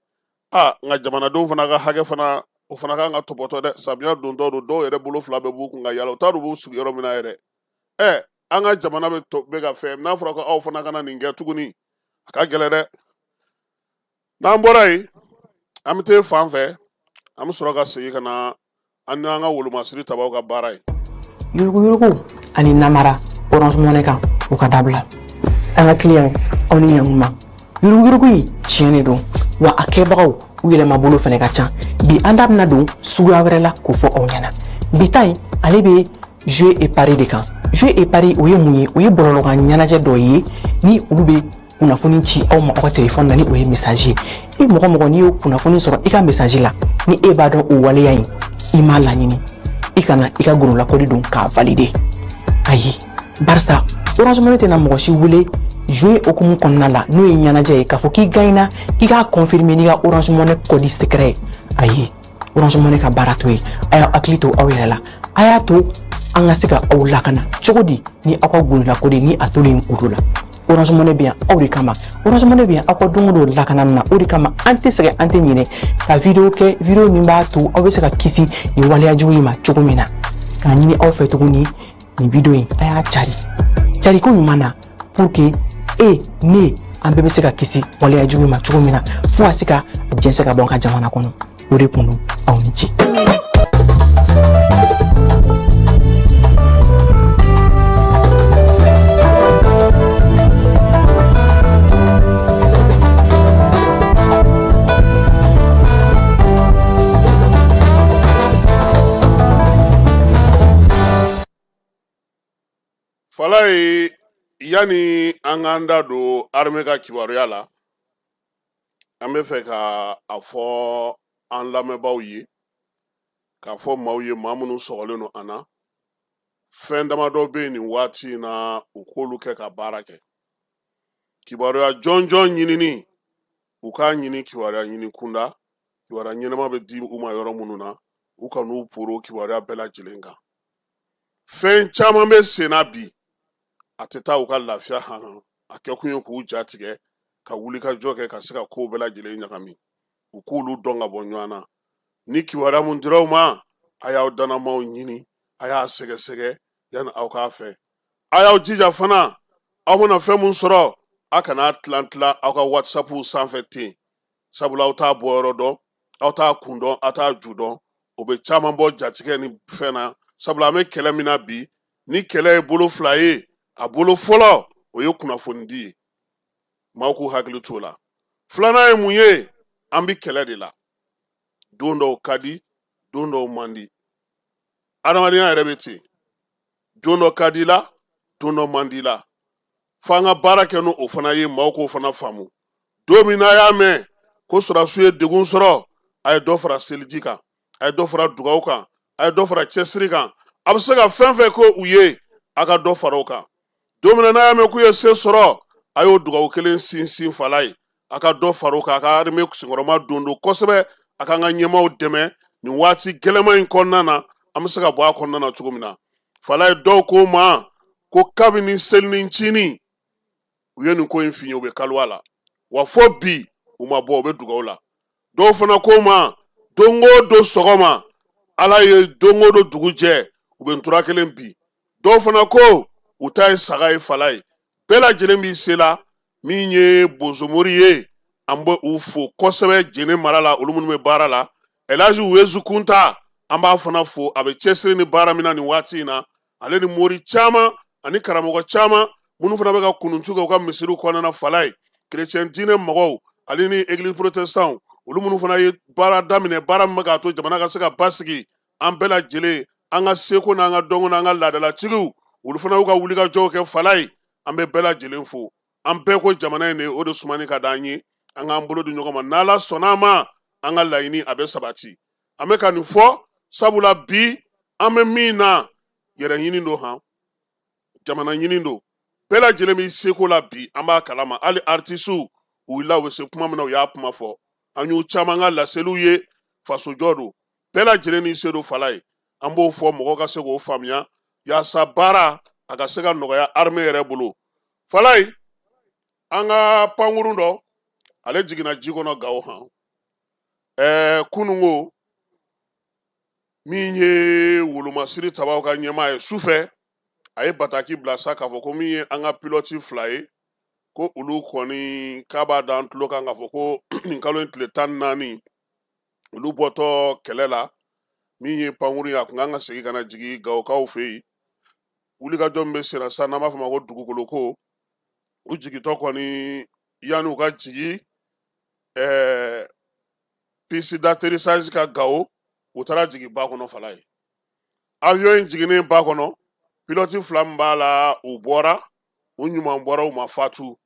Speaker 7: Aa nka jamanadenw fana ka hakɛ fana, o fana kan ka tɔpɔtɔ dɛ. Samiya dontɔ don, dɔw yɛrɛ bolo fila bɛɛ b'u kun ka yala, u t'a dɔn u b'u sigi yɔrɔ min na yɛrɛ. Ɛ an ka jamana bɛ ka fɛn, n'a fɔra ko aw fana kana nin kɛ tuguni, a ka gɛlɛn dɛ. N'an bɔra yen, an bɛ taa fan fɛ, an bɛ sɔrɔ ka segin ka na an n'an ka wolomasiri tabaw ka baara ye.
Speaker 5: Yuruguyurugu ani namara Orange Money kan, u ka dabila. An ka client, aw ni ɲankuma. Yuruguyurugu in tiɲɛ de don, wa a kɛbagaw u yɛlɛmabolo fana ka ca. Bi an da bɛna don suguya wɛrɛ la k'o fɔ aw ɲɛna. Bi ta in, ale bɛ jeu et pari de kan. Jeu et pari o ye mun ye? O ye bɔlɔlɔkan ɲɛnajɛ dɔ ye ni olu bɛ kunnafoni ci aw ma aw ka telefɔni na, ni o ye message ye. I mɔgɔ n'i y'o kunnafoni sɔrɔ i ka message la, ni e b'a dɔn o waleya in i m'a laɲini, i kana i ka gololakɔli don k'a valider. Ayi, barisa Orange Money tɛna mɔgɔ si wele jouer hokumu kɔnɔna la n'o ye ɲɛnajɛ ye k'a fɔ k'i gagnera k'i k'a confirmer n'i ka Orange Money code secret ye. Ayi, Orange Money ka baara t'o ye. A y'aw hakili to aw yɛrɛ la, a y'a to an ka se ka aw lakana cogo di ni aw ka gololakɔli ni a tolen kulo la. Orange Money bɛ yan aw de kama. Orange Money bɛ yan aw ka don o don lakana na. O de kama an tɛ sɛgɛn, an tɛ ɲinɛ ka vidéo kɛ, vidéo min b'a to aw bɛ se ka kisi nin waleya jugu in ma cogo min na. K'a ɲini aw fɛ tuguni, nin vidéo in a y'a cari, cari ko ɲuman na, pour que e ne an bɛɛ bɛ se ka kisi waleya jugu in ma cogo min na, fo ka se ka jɛnsɛn ka bɔ an ka jamana kɔnɔ. O de kun don, aw ni ce.
Speaker 7: Yanni an k'an da don armée ka kibaruya la, an bɛ fɛ ka a fɔ an lamɛnbaaw ye, k'a fɔ maaw ye, maa minnu sɔgɔlen don an na, fɛn damadɔ bɛ yen nin waati in na, u k'olu kɛ ka baara kɛ. Kibaruya jɔnjɔn ɲinini, u k'a ɲini kibaruya ɲini kunda, kibaruya ɲɛnama bɛ di u ma yɔrɔ minnu na, u ka n'u poro kibaruya bɛɛ lajɛlen kan. Fɛn caman bɛ sen na bi, a tɛ taa u ka lafiya han, a kɛkun ye k'u ja tigɛ ka wuli ka jɔ kɛ ka se ka kow bɛɛ lajɛlen ɲagami. U k'olu dɔn ka bɔ ɲɔgɔn na. Ni kibaruya mun dira u ma, a y'aw dannamaw ɲini, a y'a sɛgɛsɛgɛ yanni aw k'a fɛ. A y'aw jija fana, aw mana fɛn mun sɔrɔ, a kana tilan tilan aw ka WhatsApp sanfɛ ten, sabula aw t'a bɔyɔrɔ dɔn, aw t'a kun dɔn, aw t'a ju dɔn. O bɛ caman bɔ jatigɛ ni fɛn na, sabula an bɛ kɛlɛ min na bi, ni kɛlɛ ye bolo fila ye, a bolo fɔlɔ o ye kunnafonidi ye, maaw k'u hakili t'o la. Filanan ye mun ye? An bɛ kɛlɛ de la, don dɔw ka di, don dɔw man di. Adamadenya yɛrɛ bɛ ten, don dɔ ka di la, don dɔ man di la. F'an ka baara kɛ n'o fana ye, maaw k'o fana faamu. Don min n'a y'a mɛn ko sɔrɔdasiw ye degun sɔrɔ, a ye dɔ fara seliji kan, a ye dɔ fara dugawu kan, a ye dɔ fara cɛsiri kan, a bɛ se ka fɛn fɛn kɛ u ye, a ka dɔ fara o kan. Don min n'a y'a mɛn k'u ye se sɔrɔ, a y'o dugawu kelen sinsin fala ye, a ka dɔ fara o kan, a ka armée senkɔrɔma don don kosɛbɛ, a k'an ka ɲɛmaaw dɛmɛ nin waati gɛlɛman in kɔnɔna na, an bɛ se ka bɔ a kɔnɔna na cogo min na. Fala ye dɔw ko ma ko kabini selini ncinin u ye nin ko in f'i ye, u bɛ kaliwa la, wa fo bi u ma bɔ, u bɛ dugawu la. Dɔw fana ko ma don o don sɔgɔma, Ala ye don o don dugu jɛ, u bɛ ntura kelen bi. Dɔw fana ko u ta ye saga ye, fala ye. Bɛɛ lajɛlen b'i se la. Min ye bozomori ye, an bɛ u fo kosɛbɛ Jene mara la, olu minnu bɛ baara la. Elhaji Wezu Kunta, an b'a fana fo, a bɛ cɛsiri ni baara min na nin waati in na, ale ni mori caman ani karamɔgɔ caman minnu fana bɛ ka kununtu kɛ u ka misiriw kɔnɔna na, fala ye. Chrétien diinɛ mɔgɔw ale ni église protestant, olu minnu fana ye baara daminɛ, baara min bɛ k'a to jamana ka se ka basigi, an bɛɛ lajɛlen an ka seko n'an ka dɔnko n'an ka laadalatigiw, olu fana y'u ka wulikajɔw kɛ, fala ye. An bɛ bɛɛ lajɛlen fo. An bɛɛ ko jamana in de, o de sumani ka d'an ye, an k'an bolo di ɲɔgɔn ma, n'Ala sɔnna a ma, an ka laɲini a bɛ sabati. An bɛ ka nin fɔ sabula bi an bɛ min na, yɛrɛ ɲini don, han, jamana ɲini don, bɛɛ lajɛlen b'i seko la bi, an b'a kalama. Hali artisiw u wulila, u bɛ se kuma min na, u y'a kuma fɔ, an y'u caman ka laseliw ye, fasojɔ don, bɛɛ lajɛlen n'i se don, fala ye. An b'o fɔ mɔgɔw ka se k'o faamuya, yaasa baara a ka se ka nɔgɔya armée yɛrɛ bolo. Fala ye, an ka pankurun dɔ ale jiginna ji kɔnɔ Gawo han. Kununko min ye wolomasiri tabaw ka ɲɛmaa ye, sufɛ a ye bataki bila sa k'a fɔ ko min ye an ka pilɔti fila ye, ko olu kɔni k'a b'a da an tulo kan k'a fɔ ko nin kalo in tile 14 olu bɔtɔ kɛlɛ la, min ye pankurun ye, a kun kan ka segin ka na jigin Gawokaw fɛ yen. Wulikajɔ min bɛ senna sisan n'an b'a fɔ ma ko dugukolo ko, u jigintɔ kɔni yanni u ka jigin piste d'atterrissage ka Gawo, u taara jigin ba kɔnɔ, fala ye. Avion in jiginnen ba kɔnɔ, pilote fila min b'a la, u bɔra, u ɲuman bɔra, u ma fatu.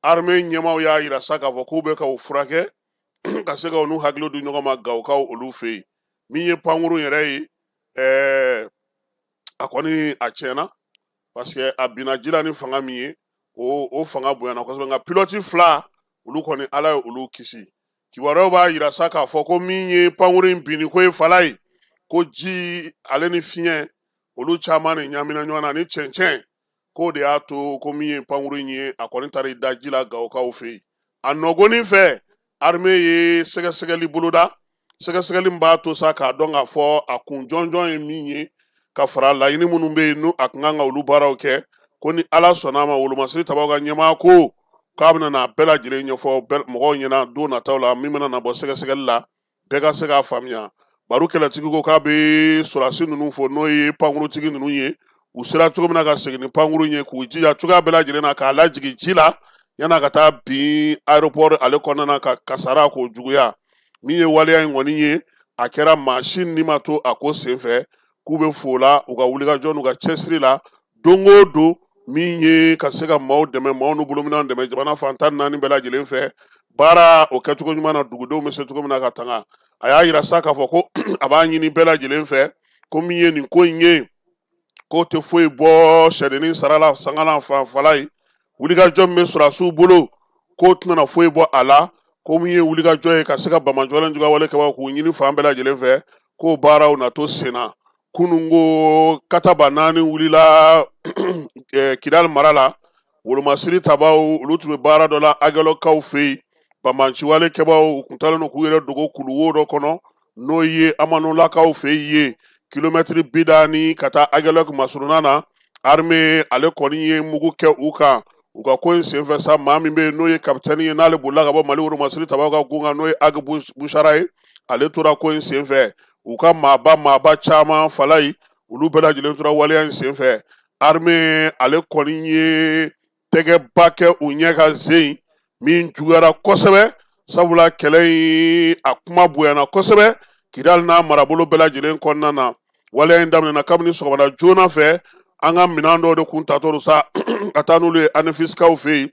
Speaker 7: Armée ɲɛmaaw y'a yira sa k'a fɔ k'u bɛ ka u furakɛ ka se ka u n'u hakili di ɲɔgɔn ma Gawokaw olu fɛ yen. Min ye pankurun yɛrɛ ye, a kɔni a tiɲɛna, parce que a binna ji la ni fanga min ye, o fanga bonyana kosɛbɛ. Nka pilote fila olu kɔni, Ala ye olu kisi. Kibaruyaw b'a yira sa k'a fɔ ko min ye pankurun in binni ko ye, fala ye, ko ji ale ni fiɲɛ olu caman de ɲaamina ɲɔgɔn na ni cɛncɛn, k'o de y'a to ko min ye pankurun in ye, a kɔni taara i da ji la Gawokaw fɛ yen. A nɔgɔnin fɛ, armée ye sɛgɛsɛgɛli boloda, sɛgɛsɛgɛli min b'a to sa k'a dɔn k'a fɔ a kun jɔnjɔn ye min ye, ka fara laɲini minnu bɛ yen n'u a kun kan ka olu baaraw kɛ, ko ni Ala sɔnna a ma, wolomasiri tabaw ka ɲɛmaa ko k'a bɛna n'a bɛɛ lajɛlen ɲɛfɔ mɔgɔw ɲɛna don nataw la, min bɛna na bɔ sɛgɛsɛgɛli la, bɛɛ ka se k'a faamuya. Baro kɛlɛtigi ko k'a bɛ sɔrɔdasi ninnu fo, n'o ye pankurutigi ninnu ye, u sera cogo min na ka segin ni pankurun ye, k'u jija cogoya bɛɛ lajɛlen na k'a lajigin ji la yan'a ka taa bin aéroport ale kɔnɔna na ka kasara k'o juguya. Min ye waleya in kɔni ye, a kɛra maa si ni ma to a ko senfɛ, k'u bɛ fo la u ka wulikajɔ n'u ka cɛsiri la don o don. Min ye ka se ka maaw dɛmɛ, maaw n'u bolominɛnw dɛmɛ jamana fan 14 bɛɛ lajɛlen fɛ. Baara o kɛcogo ɲuman na, dugudenw bɛ se cogo min na ka tanga. A y'a yira sa k'a fɔ ko a b'a ɲini bɛɛ lajɛlen fɛ ko min ye nin ko in ye, k'o tɛ foyi bɔ sɛdennin sara la sangala fanfɛla ye. Wulikajɔ min bɛ sɔrɔdasiw bolo, k'o tɛna foyi bɔ a la. Ko min ye wulikajɔ ye ka se ka banbaanciwale juguwale kɛbagaw k'u ɲini fan bɛɛ lajɛlen fɛ, k'o baaraw na to sen na. Kununko kataba 4 wulila Kidali mara la. Wolomasiri tabaw olu tun bɛ baara dɔ la Agɛlɔkaw fɛ yen. Banbaanciwale kɛbagaw u kun taalen don k'u yɛrɛ dogo kuluwo dɔ kɔnɔ, n'o ye Amanolakaw fɛ yen, kilomɛtiri 40 ka taa Agɛlɔk masurunna na. Armée ale kɔni ye mugu kɛ u kan. U ka ko in senfɛ sa, maa min bɛ yen n'o ye kapitɛni ye, n'ale bolila ka bɔ Mali wolomasiri tabaw ka gun kan, n'o ye Ag Bushara ye, ale tora ko in senfɛ. U ka maaba caman fala ye, olu bɛɛ lajɛlen tora waleya in senfɛ. Armée ale kɔni ye tɛgɛba kɛ u ɲɛ ka zen min juguyara kosɛbɛ, sabula kɛlɛ in a kuma bonyana kosɛbɛ Kidali n'a marabolo bɛɛ lajɛlen kɔnɔna na. Waleya in daminɛna kabini sɔgɔmada joona fɛ. An ka minɛn dɔw de kun tatɔ don sa ka taa n'olu ye Anefisikaw fɛ yen,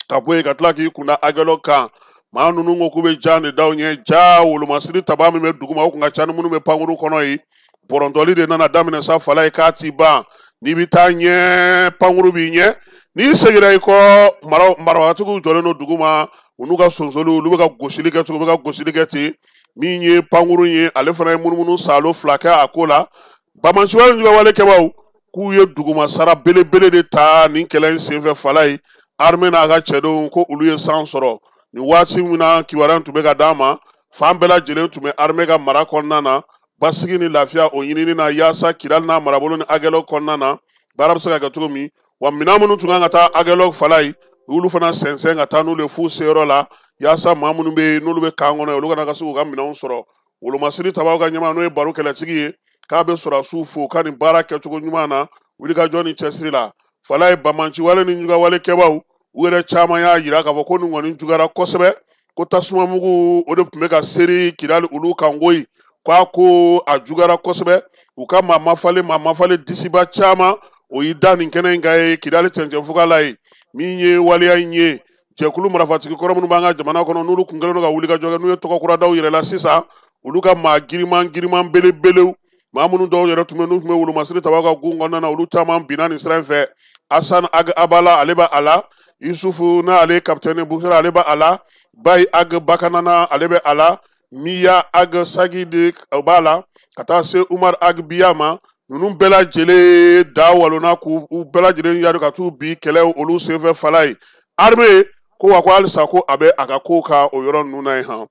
Speaker 7: ka bɔ yen ka tila k'i kunda Agɛlɔ kan. Maa ninnu ko k'u bɛ jan de d'aw ɲɛ, ja wolomasiri taba min bɛ duguma o kun ka ca ni minnu bɛ pankuru kɔnɔ yen. Bɔrɔntɔli de nana daminɛ sa fala ye k'a ti ban. N'i bɛ taa ɲɛ, pankuru b'i ɲɛ, n'i seginna i kɔ, marabagatigiw jɔlen don duguma, u n'u ka sonsoliw, olu bɛ ka gosili kɛ cogo, u bɛ ka gosili kɛ ten. Min ye pankuru ye, ale fana ye munumunu salo 2 kɛ a ko la. Banbaanciwale juguwale kɛbaaw k'u ye duguma sara belebele de ta nin kɛlɛ in senfɛ fala ye. Armée n'a ka cɛdenw ko olu ye san sɔrɔ. Nin waati min na kibaruya tun bɛ ka d'an ma, fan bɛɛ lajɛlen tun bɛ armée ka mara kɔnɔna na, basigi ni lafiya o ɲinini na, yaasa Kidali n'a marabolo ni Agɛlɔ kɔnɔna na baara bɛ se ka kɛ cogo min. Wa minɛn minnu tun kan ka taa Agɛlɔ fala ye, u y'olu fana sɛnsɛn ka taa n'olu ye f'u seyɔrɔ la, yaasa maa minnu bɛ yen n'olu bɛ kan kɔnɔ, olu kana ka se k'u ka minɛnw sɔrɔ. Wolomasiri tabaw ka ɲɛmaa n'o ye baro kɛlɛtigi ye, k'a bɛ sɔrɔdasiw fo ka nin baara kɛcogo ɲuman na, wulikajɔ ni cɛsiri la. Fala ye banbaanciwale ni juguwale kɛbaaw u yɛrɛ caman y'a yira k'a fɔ ko nin kɔni juguyara kosɛbɛ, ko tasuma mugu o de tun bɛ ka seri Kidali olu kan koyi, k'a ko a juguyara kosɛbɛ. U ka maa mafale disiba caman o y'i da nin kɛnɛ in kan ye Kidali cɛncɛnfugala ye. Min ye waleya in ye, jɛkulu marifatigi kɔrɔ minnu b'an ka jamana kɔnɔ, n'olu kun kɛlen don ka wulikajɔ kɛ, n'u ye tɔgɔ kura d'aw yɛrɛ la sisan, olu ka maa giriman belebelew, maa minnu dɔw yɛrɛ tun bɛ n'u tun bɛ wolomasiri tabaw ka gun kɔnɔna na, olu caman binna nin sira in fɛ. Asan Ag Abala ale b'a la, Yusufu n'ale ye kapitɛni Busara ale b'a la, Bayi Ag Bakanana ale bɛ a la, Miya Ag Sagidi o b'a la, ka taa se Umar Ag Biya ma. Ninnu bɛɛ lajɛlen da walonna k'u bɛɛ lajɛlen yari ka t'u bi kɛlɛ olu senfɛ fala ye. Armée ko wa ko halisa ko a bɛ a ka kow kan o yɔrɔ ninnu na yen han.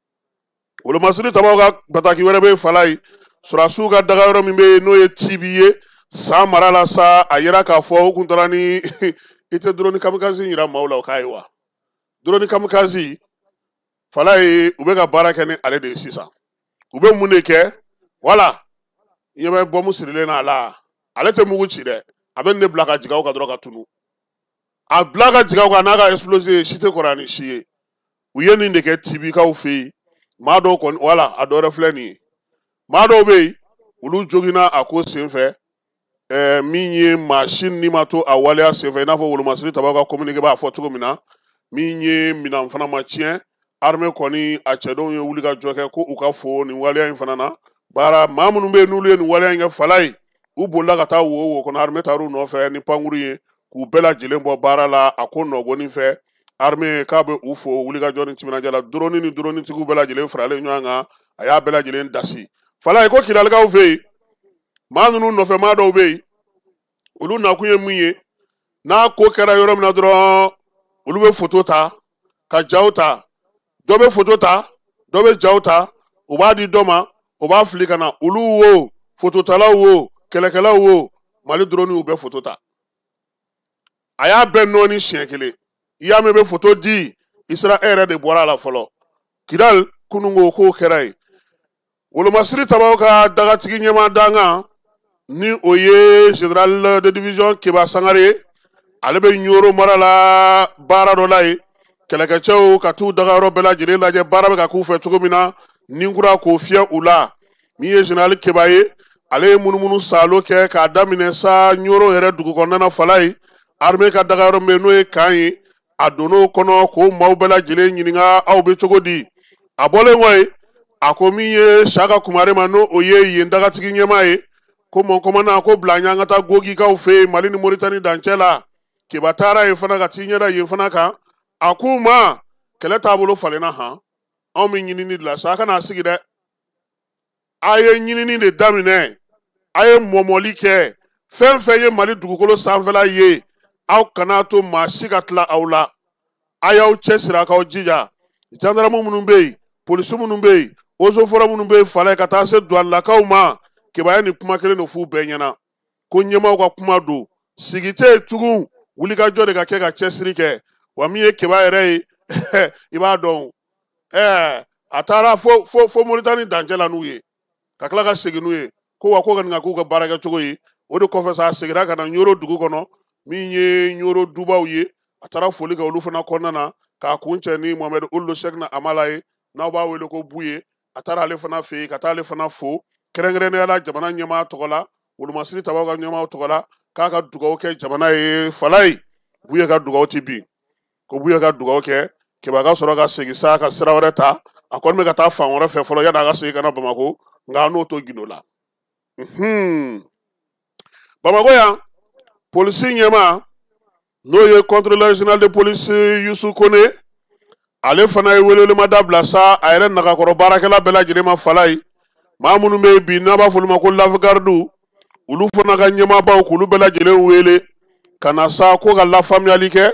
Speaker 7: Wolomasiri tabaw ka bataki wɛrɛ bɛ fala ye. Sɔrɔdasiw ka daga yɔrɔ min bɛ yen n'o ye Tibi ye san mara la sa, a yira k'a fɔ u kun taara ni i tɛ drone kamikaze yira maaw la o k'a ye wa. Drone kamikaze fala ye, u bɛ ka baara kɛ ni ale de ye sisan. U bɛ mun de kɛ? Wala i ɲɛ bɛ bɔmu sirilen na a la, ale tɛ mugu ci dɛ, a bɛ nin de bila ka jigin aw kan dɔrɔn ka tunu. A bila ka jigin aw kan n'a ka explosé si tɛ kɔrɔ ni si ye. U ye nin de kɛ Tibikaw fɛ yen. Maa dɔw kɔni, wala a dɔ wɛrɛ filɛ nin ye. Maa dɔw bɛ yen, olu joginna a ko senfɛ. Min ye maa si ni ma to a waleya senfɛ, i n'a fɔ wolomasiri tabaw ka communiqué b'a fɔ cogo min na, min ye minɛn fana ma tiɲɛ. Armée kɔni a cɛdenw ye wuli ka jɔ kɛ ko u ka fo nin waleya in fana na. Baara maa minnu bɛ yen n'olu ye nin waleya in kɛ fala ye, u bolila ka taa wo kɔnɔ, armée taar'u nɔfɛ ni pankuru ye k'u bɛɛ lajɛlen bɔ baara la a ko nɔgɔnin fɛ. Armée k'a bɛ u fo wulikajɔ ni timinandiya la. Drone ni dronetigiw bɛɛ lajɛlen faralen ɲɔgɔn kan, a y'a bɛɛ lajɛlen dasi. Fala ye ko Kidalikaw fɛ yen, maa ninnu nɔfɛ maa dɔw bɛ yen, olu nakun ye mun ye? N'a ko kɛra yɔrɔ min na dɔrɔn, olu bɛ foto ta ka jaw ta, dɔ bɛ foto ta, dɔ bɛ jaw ta, u b'a di dɔ ma, o b'a fili ka na. Olu wo, fototalaw wo, kɛlɛkɛlaw wo, Mali drone y'u bɛɛ foto ta. A y'a bɛɛ nɔɔni siɲɛ kelen. I y'a mɛn bɛ foto di, i sera e yɛrɛ de bɔra a la fɔlɔ. Kidali kununko k'o kɛra yen. Wolomasiri tabaw ka dagatigi ɲɛmaa dankan ni o ye général de division Keba Sangare ye, ale bɛ Ɲoro mara la baara dɔ la yen. Kɛlɛkɛcɛw ka t'u dagayɔrɔ bɛɛ lajɛlen lajɛ, baara bɛ ka k'u fɛ cogo min na, ni kura k'o fiyɛ u la. Min ye général Keba ye, ale ye munumunu saalo kɛ k'a daminɛ sa Ɲoro yɛrɛ dugu kɔnɔna na fala ye. Armée ka dagayɔrɔ min bɛ yen n'o ye camp ye, a donn'o kɔnɔ k'o maaw bɛɛ lajɛlen ɲininka aw bɛ cogo di. A bɔlen kɔ yen, a ko min ye Saka Kumare ma, n'o o ye yen dagatigi ɲɛmaa ye, ko mon commandant, ko bila an ɲɛ an ka taa Gogikaw fɛ yen Mali ni Moritani dancɛ la. Keba taara yen fana ka t'i ɲɛda yen fana kan. A k'u ma kɛlɛ taabolo falenna han, anw bɛ ɲinini de la sa, a kana sigi dɛ, a ye ɲinini de daminɛ, a ye mɔmɔli kɛ, fɛn fɛn ye Mali dugukolo sanfɛla ye, aw kana to maa si ka tila aw la, a y'aw cɛsiri, a k'aw jija. Gendarme minnu bɛ yen, polisi minnu bɛ yen, eaux et forêts minnu bɛ yen, Falaye ka taa se douanelakaw ma, Keba ye nin kuma kelen de f'u bɛɛ ɲɛna, ko ɲɛmaaw ka kuma don, sigi tɛ yen tugun, wulikajɔ de ka kɛ ka cɛsiri kɛ. Wa min ye Keba yɛrɛ ye, i b'a dɔn, a taara fo fo fo Moritani dancɛ la n'u ye, ka tila ka segin n'u ye, ko wa ko ka nin ka k'u ka baarakɛcogo ye. O de kɔfɛ sa, a seginna ka na Ɲoro dugu kɔnɔ, min ye Ɲoro dubaw ye, a taara foli kɛ olu fana kɔnɔna na, k'a kun cɛ ni Mohamed Ould Cheikhna Amala ye, n'aw b'a wele ko Buye. A taara ale fana fɛ yen ka taa ale fana fo kɛrɛnkɛrɛnnenya la jamana ɲɛmaa tɔgɔ la, wolomasiri tabaw ka ɲɛmaa tɔgɔ la, k'a ka dugawu kɛ jamana ye. Falaye, Buye ka dugawu ti bin, ko Buye ka dugawu kɛ. Keba ka sɔrɔ ka segin sa ka sira wɛrɛ ta, a kɔni bɛ ka taa fan wɛrɛ fɛ fɔlɔ yanni a ka segin ka na Bamakɔ, nka n'o to gindo la. Bamakɔ yan, polisi ɲɛmaa n'o ye contrôleur général de police Yusu Kone, ale fana ye welewelemada bila sa a yɛrɛ nagakɔrɔ baarakɛla bɛɛ lajɛlen ma. Falaye, maa minnu bɛ yen bi n'a b'a fɔ olu ma ko lafgardiw, olu fana ka ɲɛmaabaw k'olu bɛɛ lajɛlen wele ka na sa ko ka lafaamuyali kɛ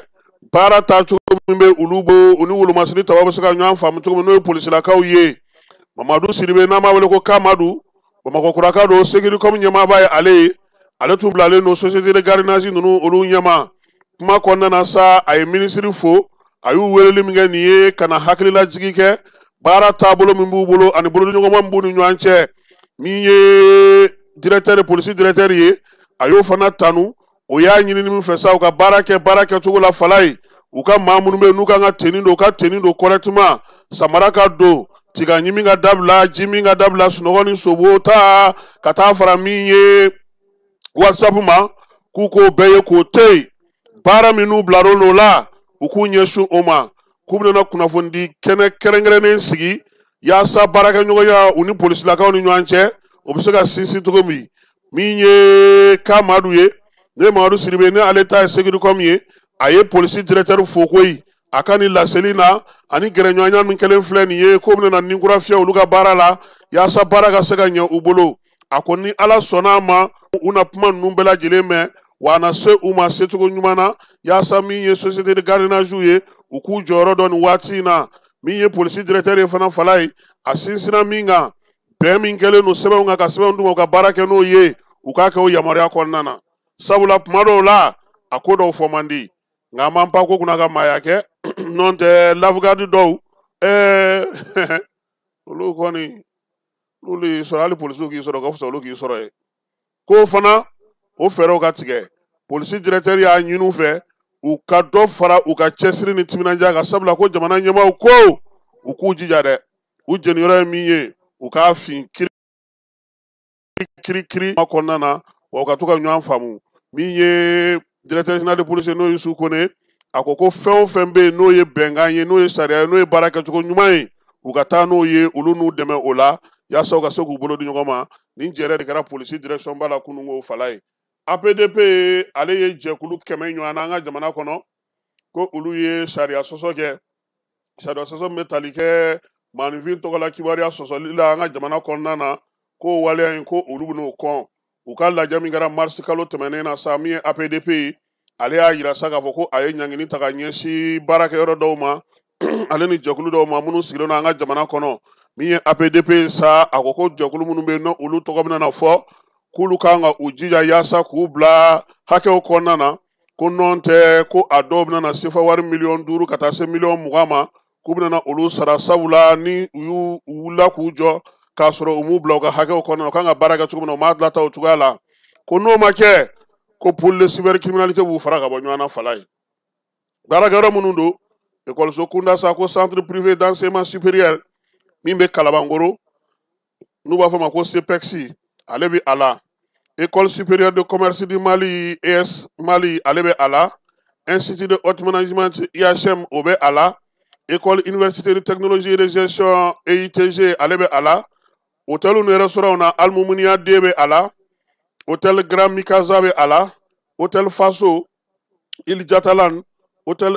Speaker 7: baara taacogo min bɛ olu bolo, u ni wolomasiri tabaw bɛ se ka ɲɔgɔn faamu cogo min, n'o ye polisilakaw ye. Mamadu Sidibe, n'an b'a wele ko Kamadu, Bamakɔ kuraka don, Sécuricom ɲɛmaaba ye ale ye, ale tun bilalen don société de gardiennage ninnu olu ɲɛma. Kuma kɔnɔna na sa, a ye minisiri fo, a y'u weleli min kɛ nin ye ka na hakililajigi kɛ baara taabolo min b'u bolo ani bolodiɲɔgɔnma min b'u ni ɲɔgɔn cɛ. Min ye directeur polisi directeur ye, a y'o fana tanu, o y'a ɲini min fɛ sa, u ka baara kɛ baara kɛcogo la. Falaye, u ka maa minnu bɛ yen n'u kan ka tenue don, u ka tenue don correctement, samara ka don, tiga ɲimi ka dabila, ji min ka dabila, sunɔgɔ ni sobo ta ka taa fara min ye WhatsApp ma, k'u k'o bɛɛ ye k'o to yen. Baara minnu bilar'o la, u k'u ɲɛsin o ma, k'u bɛna kunnafonidi kɛnɛ kɛrɛnkɛrɛnnen sigi yaasa baarakɛɲɔgɔnya u ni polisilakaw ni ɲɔgɔn cɛ, o bɛ se ka sinsin cogo min. Min ye Kamadu ye, ne ye Mamadu Sidibe, ne ale ta ye Sécuricom ye, a ye polisi directeur fo koyi a ka nin laseli na ani gɛrɛɲɔgɔnya min kɛlen filɛ nin ye, k'o bɛna nin kura fiyɛ olu ka baara la yaasa baara ka se ka ɲɛ u bolo. A ko ni Ala sɔnna a ma, u na kuma ninnu bɛɛ lajɛlen mɛn, wa a na se u ma secogo ɲuman na yaasa min ye société de gardiennage ye, u k'u jɔyɔrɔ dɔn nin waati in na. Min ye polisi directeur ye fana, Falaye, a sinsinna min kan, bɛn min kɛlen don sɛbɛnw kan, ka sɛbɛnw d'u ma u ka baara kɛ n'o ye, u k'a kɛ o yamaruya kɔnɔna na, sabula kuma dɔw la a ko dɔw fɔ man di, nka an b'an pan ko kunna ka maaya kɛ, n'o tɛ lafgarde dɔw olu kɔni n'olu y'i sɔrɔ, hali polisiw k'i sɔrɔ, ka fisa olu k'i sɔrɔ ye. K'o fana o fɛɛrɛw ka tigɛ. Polisi directeur y'a ɲini u fɛ u ka dɔ fara u ka cɛsiri ni timinandiya kan, sabula ko jamana ɲɛmaaw ko u k'u jija dɛ, u jeniyɔrɔ ye min ye, u k'a fin kiri kiri kiri kɔnɔna na, wa u ka to ka ɲɔgɔn faamu. Min ye directeur général de police n'o ye Yusu Kone, a ko ko fɛn o fɛn bɛ yen n'o ye bɛnkan ye, n'o ye sariya ye, n'o ye baara kɛcogo ɲuman ye, u ka taa n'o ye, olu n'u dɛmɛ o la yaasa u ka se k'u bolo di ɲɔgɔn ma. Nin jɛrɛ de kɛra polisi direction ba la kununko. Falaye, APDP ale ye jɛkulu 100 ɲɔgɔn na an ka jamana kɔnɔ, ko olu ye sariya sɔsɔ kɛ, sariya sɔsɔ min bɛ tali kɛ maaninfin tɔgɔ la kibaruya sɔsɔli la an ka jamana kɔnɔna na, ko waleya in ko olu bɛn'o kɔn. U ka lajɛ min kɛra marisi kalo tɛmɛnen na sa, min ye APDP ye, ale y'a yira sa k'a fɔ ko a ye ɲangini ta ka ɲɛsin baarakɛyɔrɔ dɔw ma ale ni jɛkulu dɔw ma minnu sigilen don an ka jamana kɔnɔ. Min ye APDP ye sa, a ko ko jɛkulu minnu bɛ yen n'olu tɔgɔ bɛna na fɔ, k'olu kan ka u jija yaasa k'u bila hakɛw kɔnɔna na, ko nɔn tɛ ko a dɔw bɛna na sefa wari 5 miliyɔn ka taa se 20 miliyɔn ma, k'u bɛna na olu sara, sabula ni u y'u wulila k'u jɔ k'a sɔrɔ u m'u bila u ka hakɛw kɔnɔna na, u kan ka baara kɛ cogo min na, u m'a dilan ta o cogoya la, ko n'o ma kɛ, ko pôle de cybercriminalité b'u fara ka bɔ ɲɔgɔn na. Fala ye, baarakɛyɔrɔ minnu don, ekɔliso kunda sa, ko centre privé d'enseignement supérieur min bɛ Kalabankoro, n'u b'a fɔ ma ko CEPEX, ale bɛ a la. École supérieure de commerce du Mali ES Mali ale bɛ a la, Institut de haute management IHM o bɛ a la, École université de technologie et de gestion EITG ale bɛ a la, hôtel ni restaurant na Almoumouniya D bɛ a la, hôtel Grand Mikaza bɛ a la, hôtel Faso, Île Jatalan, hôtel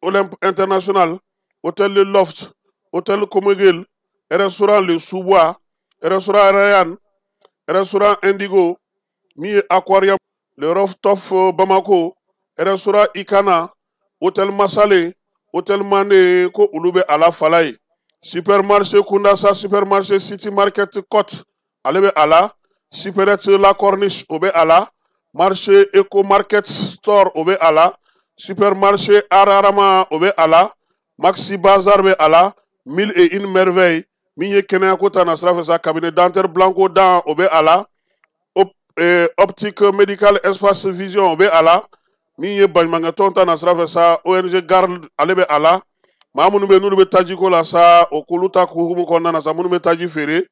Speaker 7: Olympe International, hôtel Le Loft, hôtel Komegel, restaurant Le Sous-Bois, restaurant Rayan, restaurant Indigo, mi Aquarium, le Rooftop Bamako, restaurant Ikana, hôtel Masale, hôtel Mane ko olu bɛ a la fala ye. Supermarché Kundasa, supermarché City Market Côte ale bɛ a la, Superette La Corniche o bɛ a la, marché Eco Market Store o bɛ a la, supermarché Ararama o bɛ a la, Maxi Bazar bɛ a la, Mille et une merveilles min ye kɛnɛyako ta na sira fɛ sa, cabinet dentaire Blanco Dan o bɛ a la, optique médical espace vision o bɛ a la, min ye baɲumankɛtɔn ta na sira fɛ sa, ONG Garde ale bɛ a la. Maa minnu bɛ yen n'olu bɛ tajiko la sa, o k'olu ta hukumu kɔnɔna na sa, minnu bɛ taji feere,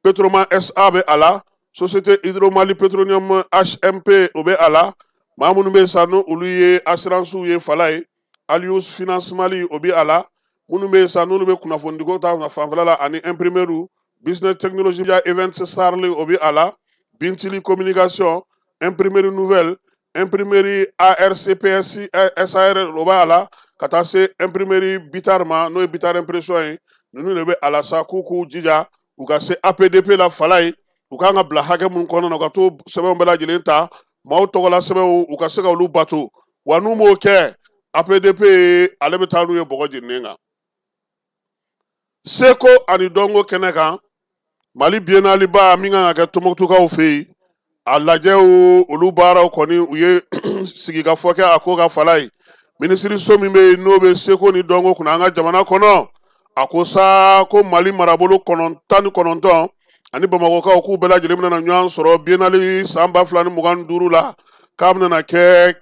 Speaker 7: Petroma SA bɛ a la, Société Hydromali Petroleum HMP o bɛ a la, maa minnu bɛ yen sa n'olu ye assurance ye fala ye, Alius Finance Mali o bɛ a la, minnu bɛ yen sa n'olu bɛ kunnafonidiko ta fanfɛla la ani imprimeur, Business Technology Event Starley o bɛ a la, Bintili Communication, Imprimerie Nouvelle, Imprimerie ARCPS SAR o b'a la, ka taa se imprimerie Bitar ma n'o ye Bitar Impression ye, ninnu de bɛ a la sa k'u k'u jija u ka se APDP la fala ye, u kan ka bila hakɛ minnu kɔnɔna na u ka t'o sɛbɛnw bɛɛ lajɛlen ta, maaw tɔgɔla sɛbɛnw u ka se ka olu bato, wa n'u m'o kɛ APDP ale bɛ taa n'u ye bɔgɔ jeninen kan. Seko ani dɔnko kɛnɛ kan, Mali biennale ba min kan ka kɛ Tɔnbukutukaw fɛ yen, a lajɛw olu baaraw kɔni u ye sigikafɔ kɛ a ko ka fala ye. Minisiriso min bɛ yen n'o bɛ seko ni dɔnko kunna an ka jamana kɔnɔ, a ko sa ko Mali marabolo 19 ani Bamakɔkaw k'u bɛɛ lajɛlen bɛna ɲɔgɔn sɔrɔ biennale san 2025 la, k'a bɛna kɛ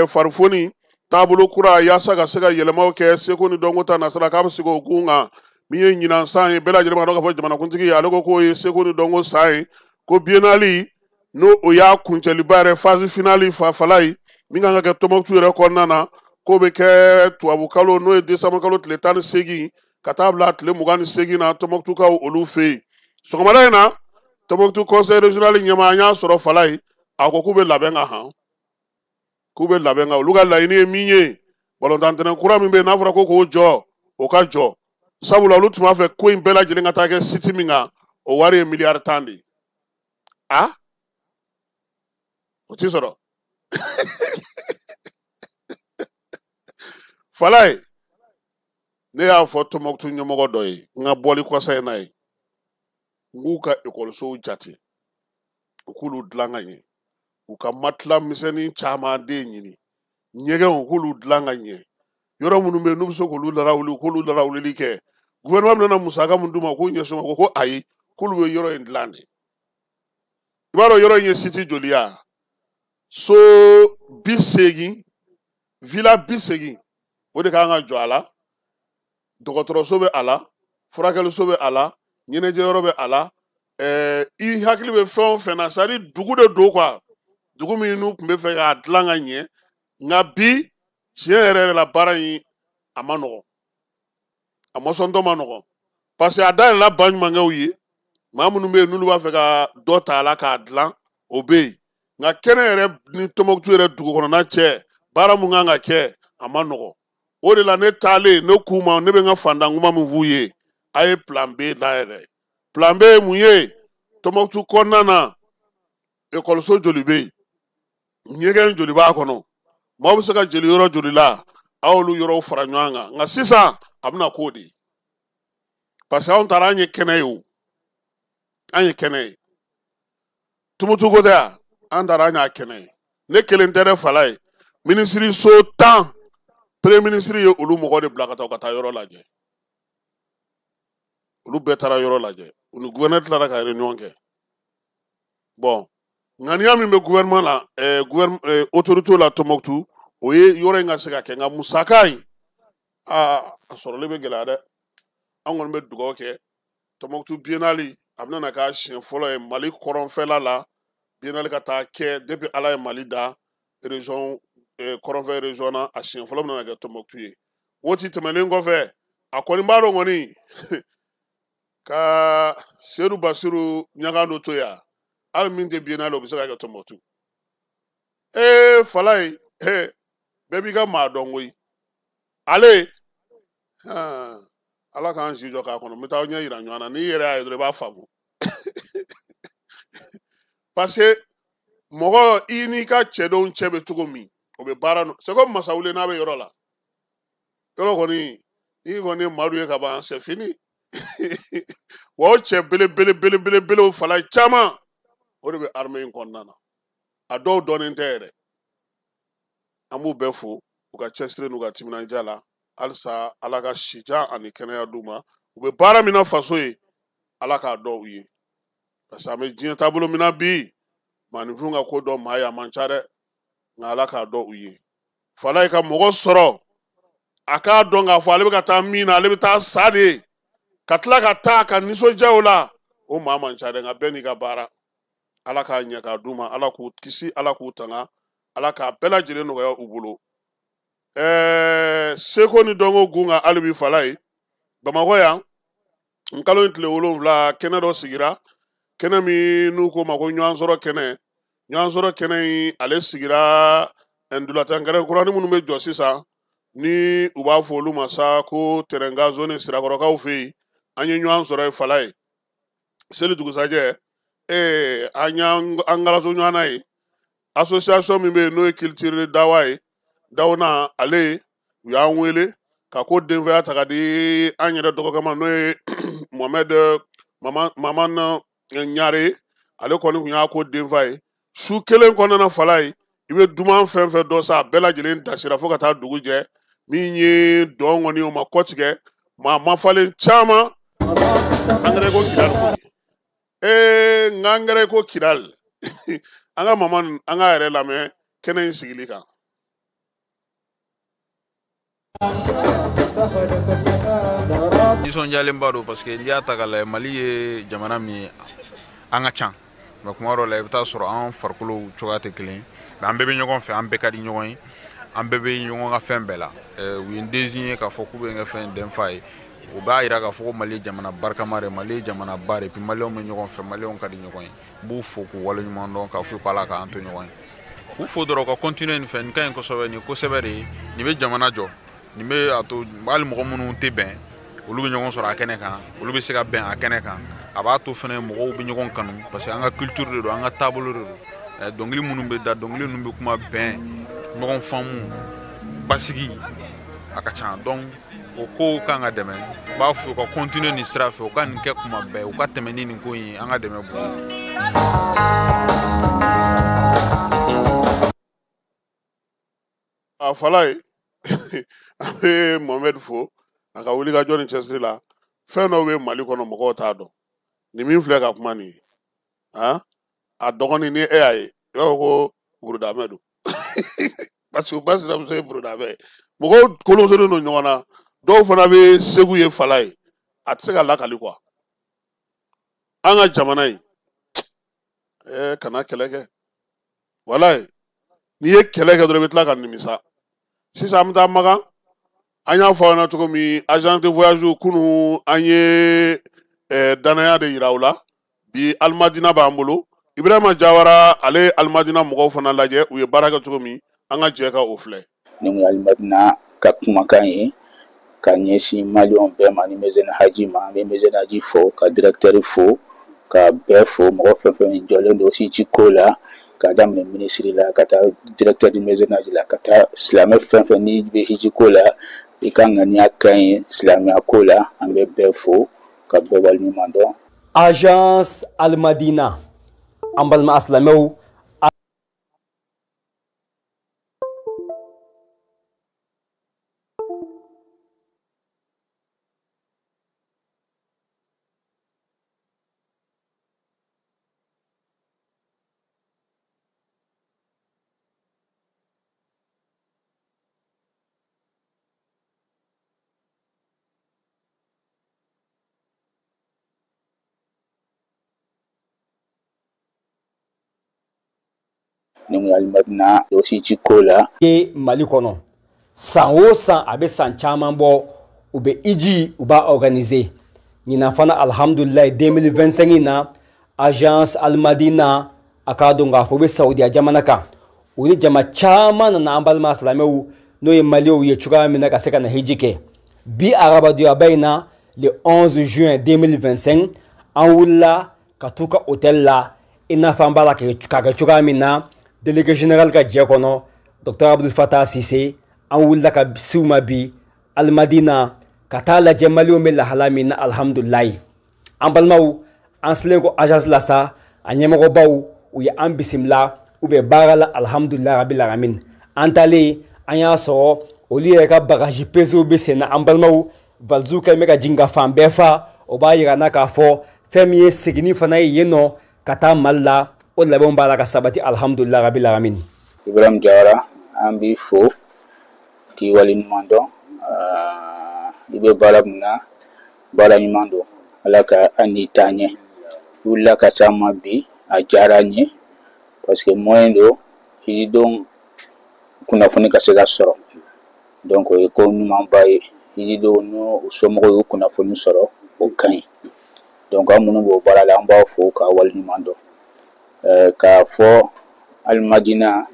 Speaker 7: farifoni taabolo kura yaasa ka se ka yɛlɛmaw kɛ seko ni dɔnko ta nasira k'a bɛ sigi o kun kan. Min ye ɲinan san ye, bɛɛ lajɛlen b'a dɔn k'a fɔ jamanakuntigi ale ko k'o ye seko ni dɔnko san ye, ko biennale n'o o y'a kuncɛliba yɛrɛ phase finale fala ye min kan ka kɛ Tɔnbukutu yɛrɛ kɔnɔna na, k'o bɛ kɛ tubabukalo n'o ye décembre kalo tile 18 ka taa bila tile 28 na Tɔnbukutukaw olu fɛ yen. Sɔgɔmada in na Tɔnbukutu conseil régional ɲɛmaa an y'a sɔrɔ fala ye, a ko k'u bɛ labɛn ka han, k'u bɛ labɛn kan, olu ka laɲini ye min ye, balontan kura min bɛ yen n'a fɔra ko k'o jɔ, o ka jɔ, sabula olu tun b'a fɛ ko in bɛɛ lajɛlen ka taa kɛ site min kan, o wari ye miliyari 10 de ye. A o ti sɔrɔ. Fala ye, ne y'a fɔ Tɔnbukutu ɲɛmɔgɔ dɔ ye n ka bɔli kɔsa in na ye, n k'u ka ekɔlisow jate, u k'olu dilan ka ɲɛ, u ka matelas misɛnnin caman den ɲini, ɲɛgɛnw u k'olu dilan ka ɲɛ, yɔrɔ minnu bɛ yen n'u bɛ se k'olu larawuli u k'olu larawulili kɛ, gouvernement bɛna musaka min d'u ma k'u ɲɛsin o ma, ko ayi k'olu bɛ yɔrɔ in dilan de. I b'a dɔn yɔrɔ in ye site joli ye? So 80, villa 80 o de kan ka jɔ a la, dɔgɔtɔrɔso bɛ a la, furakɛliso bɛ a la, ɲɛnajɛyɔrɔ bɛ a la, i hakili bɛ fɛn o fɛn na, c'est à dire dugu de don quoi, dugu min n'u tun bɛ fɛ k'a dilan ka ɲɛ, nka bi tiɲɛ yɛrɛ yɛrɛ la baara in a ma nɔgɔn, a mɔsɔntɔ ma nɔgɔn, parce que a dayɛlɛla baɲumankɛw ye, maa minnu bɛ yen n'olu b'a fɛ ka dɔ ta a la k'a dilan o bɛ yen, nka kɛnɛ yɛrɛ ni Tɔnbukutu yɛrɛ dugu kɔnɔna cɛ baara mun kan ka kɛ a ma nɔgɔn. O de la ne taalen ne k'u ma, ne bɛ n ka fantan kuma min f'u ye, a ye plan B dayɛlɛ. Plan B ye mun ye? Tɔnbukutu kɔnɔna na ekɔliso joli bɛ yen, ɲɛgɛn joli b'a kɔnɔ, maaw bɛ se ka jeli yɔrɔ joli la, aw y'olu yɔrɔw fara ɲɔgɔn kan. Nka sisan a bɛna k'o de ye, parce que anw taara an ye kɛnɛ ye o, an ye kɛnɛ ye, Tumutu ko tɛ yan, an taara an y'a kɛnɛ ye. Ne kelen tɛ dɛ fala ye, minisiriso 10 premier ministre ye olu mɔgɔ de bila ka taa u ka taa yɔrɔ lajɛ, olu bɛɛ taara yɔrɔ lajɛ, u ni gouverneur tilara ka réunion kɛ. Bon, ŋaniya min bɛ gouvernement la, autorité la Tɔnbukutu, o ye yɔrɔ in ka se ka kɛ, nka musaka in aa a sɔrɔli bɛ gɛlɛya dɛ. An kɔni bɛ dugawu kɛ Tɔnbukutu biennale a bɛna k'a siɲɛ fɔlɔ ye Mali kɔrɔnfɛla la, Biennale ka taa kɛ depuis Ala ye Mali da région kɔrɔnfɛ région na, a siɲɛ fɔlɔ bɛna kɛ Tombouctou ye. Waati tɛmɛnen kɔfɛ, a kɔni b'a dɔn kɔni ka Seydou Bassirou ɲagan dɔ to yan, hali min tɛ biennale o bɛ se ka kɛ Tombouctou. Ee Falaye, ee bɛɛ b'i ka maa dɔn koyi. Ale Ala k'an si jɔ k'a kɔnɔ, n bɛ taa aw ɲɛ yira ɲɔgɔn na, n'i yɛrɛ y'a ye dɔrɔn i b'a faamu. Parce que mɔgɔ i n'i ka cɛdenw cɛ bɛ cogo min, o bɛ baara nɔ. C'est comme Masawule n'a bɛ yɔrɔ la. Yɔrɔ kɔni, n'i kɔni ye Madu ye ka ban, c'est fini. Wa o cɛ belebele belebelebelew Falaye caman, o de bɛ armée in kɔnɔna na. A dɔw dɔnnen tɛ yɛrɛ. An b'u bɛɛ fo u ka cɛsiri n'u ka timinandiya la. Halisa Ala ka sijan ani kɛnɛya d'u ma. U bɛ baara min na faso ye, Ala k'a dɔn u ye. Parce que an bɛ diɲɛ taabolo min na bi, maaninfinw ka ko dɔn maa ye a man ca dɛ, nka Ala k'a dɔn u ye. Falaye ka mɔgɔ sɔrɔ, a k'a dɔn k'a fɔ ale bɛ ka taa min na, ale bɛ taa sa de, ka tila ka taa ka nisɔndiya o la, o maa man ca dɛ, nka bɛɛ n'i ka baara. Ala k'a ɲɛ k'a d'u ma, Ala k'u kisi, Ala k'u tanga, Ala k'a bɛɛ lajɛlen nɔgɔya u bolo. Seko ni dɔnko gun kan hali bi Falaye, Bamakɔ yan, n kalo in tile 7 kɛnɛ dɔ sigira, kɛnɛ min n'u ko ma ko ɲɔgɔnsɔrɔ kɛnɛ. Ɲɔgɔnsɔrɔ kɛnɛ in ale sigira ndulatankɛnɛ kuranin minnu bɛ jɔ sisan, ni u b'a fɔ olu ma sa ko terrain gazonné Sirakɔrɔkaw fɛ yen. An ye ɲɔgɔn sɔrɔ yen Falaye seli dugusajɛ, an y'an galaso ɲɔgɔn na ye. Association min bɛ yen n'o ye culture dawa ye, Dawuna ale, u y'an wele ka ko denfaya ta ka di an yɛrɛ dɔgɔkɛ ma, n'o ye Mohamed Maman Ɲare, ale kɔni tun y'a ko denfa ye. Su kelen kɔnɔna na Falaye, i bɛ duman fɛn fɛn dɔn sa, a bɛɛ lajɛlen dasira fo ka taa dugu jɛ. Min ye dɔn kɔni o ma kɔtigɛ, maa mafalen caman. Angɛrɛ ko Kidali koyi. Ee n ka angɛrɛ ko Kidali. An ka mama an ka yɛrɛ lamɛn kɛnɛ in sigili kan.
Speaker 8: Nisɔndiyalenba don parce que n'i y'a ta k'a lajɛ, Mali ye jamana min ye, an ka ca, mais kuma dɔw la i bɛ taa sɔrɔ an farikolo cogoya tɛ kelen ye, mais an bɛɛ bɛ ɲɔgɔn fɛ, an bɛɛ ka di ɲɔgɔn ye, an bɛɛ bɛ ɲɔgɔn ka fɛn bɛɛ la. U ye n désigné k'a fɔ k'u bɛ n kɛ fɛn denfa ye, o b'a yira k'a fɔ ko Mali ye jamana barikama de, Mali ye jamana ba de, puis maliyɛnw bɛ ɲɔgɔn fɛ, maliyɛnw ka di ɲɔgɔn ye. N b'u fo k'u waleɲuman dɔn, k'a fɔ ko Ala k'an to ɲɔgɔn ye. K'u fo dɔrɔn ka continuer nin fɛ, nin ka ɲi kosɛbɛ, nin kosɛbɛ de ye, nin bɛ jamana jɔ, nin bɛ a to hali mɔgɔ minnu tɛ bɛn, olu bɛ ɲɔgɔn sɔrɔ a kɛnɛ kan, olu bɛ se ka bɛn a kɛnɛ kan. A b'a to fɛnɛ mɔgɔw bɛ ɲɔgɔn kanu parce que an ka culture de don, an ka taabolo de don. Dɔnkili minnu bɛ da, dɔnkili ninnu bɛ kuma bɛn, ɲɔgɔn faamu, basigi, a ka ca. Donc o ko kan ka dɛmɛ. N b'a fɔ u ka continuer nin sira fɛ, u ka nin kɛ kuma bɛɛ, u ka tɛmɛ ni nin ko in ye, an ka dɛmɛ b'u ye.
Speaker 7: A Falaye, an bɛ Mohamed fo a ka wuli ka jɔ ni cɛsiri la. Fɛn dɔw bɛ Mali kɔnɔ mɔgɔw t'a dɔn. Nin min filɛ ka kuma nin ye, a dɔgɔnin ni e y'a ye, i b'a fɔ ko burudamɛ don, parce que u ba sinamuso ye burudamɛ ye. Mɔgɔw kolonsolen don ɲɔgɔn na, dɔw fana bɛ Segu ye Falaye, a tɛ se ka lakali quoi. An ka jamana in, kana kɛlɛ kɛ, walayi n'i ye kɛlɛ kɛ dɔrɔn i bɛ tila ka nimisa. Sisan an bɛ taa Makan. An y'a fɔ aw ɲɛna cogo min, agence de voyage kunun an ye danaya de yira u la. Bi Alimadina b'an bolo, Ibrahima Jawara ale ye Alimadina mɔgɔw fana lajɛ, u ye baara kɛ cogo min, an ka jɛ ka o filɛ.
Speaker 9: Nin ye Alimadina ka kumakan ye ka ɲɛsin maliyɛnw bɛɛ ma ni Maison Haji ma. An bɛ Maison Haji fo, ka directeur fo, ka bɛɛ fo, mɔgɔ fɛn fɛn jɔlen don hiji ko la, k'a daminɛ minisiri la ka taa directeur du Maison Haji la, ka taa silamɛ fɛn fɛn n'i bɛ hiji ko la, i ka ŋaniya ka ɲi silamɛya ko la, an bɛ bɛɛ fo ka bɛɛ waleɲuman dɔn.
Speaker 10: Agence Almadina, an balima silamɛw.
Speaker 9: Ni mun Alimadina hiji ko la
Speaker 10: ye Mali kɔnɔ san o san, a bɛ san caman bɔ, u bɛ hiji, u b'a organiser. Ɲinan fana, alhamdulilayi, 2025 na, agence Alimadina, a k'a dɔn k'a fɔ u bɛ Saudiya jamana kan, u ni jama caman nana, an balima silamɛw, n'o ye Maliyɛnw ye cogoya min na ka se ka na hiji kɛ. Bi arabadonyaba in na, le 11 juin 2025, an wulila ka t'u ka hôtel la, i n'a fɔ an b'a la k'a kɛ cogoya min na, délégué général ka jɛ kɔnɔ, docteur Abdul Fattah Sise. An wulila ka s'u ma bi Alimadina ka taa lajɛ Maliyɛnw bɛ lahala min na. Alhamdulilayi, an balimaw, an selen ko agence la sa, a ɲɛmɔgɔbaw, u ye an bisimila, u bɛ baara la, alhamdulilayi rabil alamin. An taalen, an y'a sɔrɔ olu yɛrɛ ka bagages pesew bɛ sen na. An balimaw, valiziw kɛlen bɛ ka jigin ka fan bɛɛ fa. O b'a yira n na k'a fɔ fɛn min ye seginni fana ye yen nɔ ka taa Mali la, o labɛnw b'a la ka sabati, alhamdulilayi rabil alamin.
Speaker 9: Ibrahim Jawara, an b'i fo k'i waleɲuman dɔn. I bɛ baara min na, baara ɲuman don. Ala ka an n'i taa ɲɛ. I wulila ka s'an ma bi, a diyara an ye, parce que moyen don hijidenw kunnafoni ka se ka sɔrɔ. Donc o ye ko ɲumanba ye. Hijidenw n'u somɔgɔw y'u kunnafoni sɔrɔ, o ka ɲi. Donc an minnu b'o baara la, an b'aw fo k'a waleɲuman dɔn. K'a fɔ Alimadina,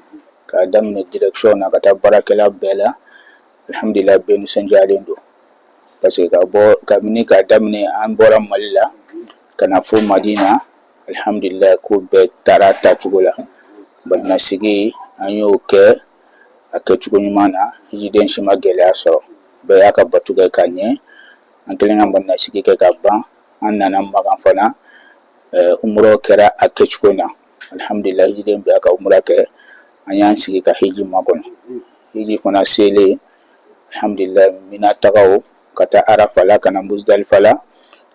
Speaker 9: k'a daminɛ direction na ka taa baarakɛla bɛɛ la, alhamdulilah, bɛɛ nisɔndiyalen don, parce que ka bɔ kabini k'a daminɛ an bɔra Mali la ka na fo Madina, alhamdulilah, ko bɛɛ taara taacogo la. Balinasigi, an y'o kɛ a kɛcogo ɲuman na. Hijiden si ma gɛlɛya sɔrɔ, bɛɛ y'a ka batu kɛ ka ɲɛ. An kɛlen ka balinasigi kɛ ka ban, an nana Makan fana, umuraw kɛra a kɛcogo na, alhamdulilah, hijiden bɛɛ y'a ka umura kɛ. An y'an sigi ka hiji makɔnɔ. Hiji fana selen, alhamdulilah, Mina tagaw ka taa Arafa la, ka na Muzdalifa la,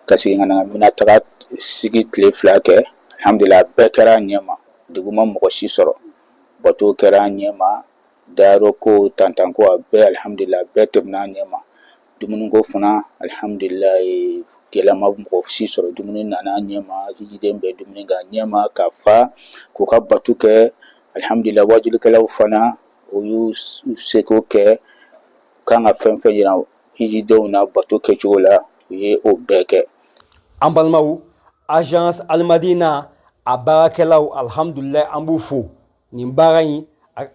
Speaker 9: ka segin ka na Mina taga sigi tile 2 kɛ, alhamdulilah, a bɛɛ kɛra a ɲɛ ma, degun ma mɔgɔ si sɔrɔ. Bato kɛra a ɲɛ ma, dayɔrɔ ko, tantanko, a bɛɛ, alhamdulilah, a bɛɛ tɛmɛna a ɲɛ ma. Dumuniko fana, alhamdulilah, gɛlɛya ma mɔgɔ si sɔrɔ. Dumuni nana a ɲɛ ma, hijiden bɛɛ dumuni kɛ a ɲɛ ma ka fa k'u ka batu kɛ, alhamdulilah. Wajulikɛlaw fana, o y'u seko kɛ kan ka fɛn fɛn yira hijidenw na bato kɛcogo la, u ye o bɛɛ kɛ.
Speaker 10: An balimaw, agence Alimadina a baarakɛlaw, alhamdulilayi, an b'u fo. Nin baara in,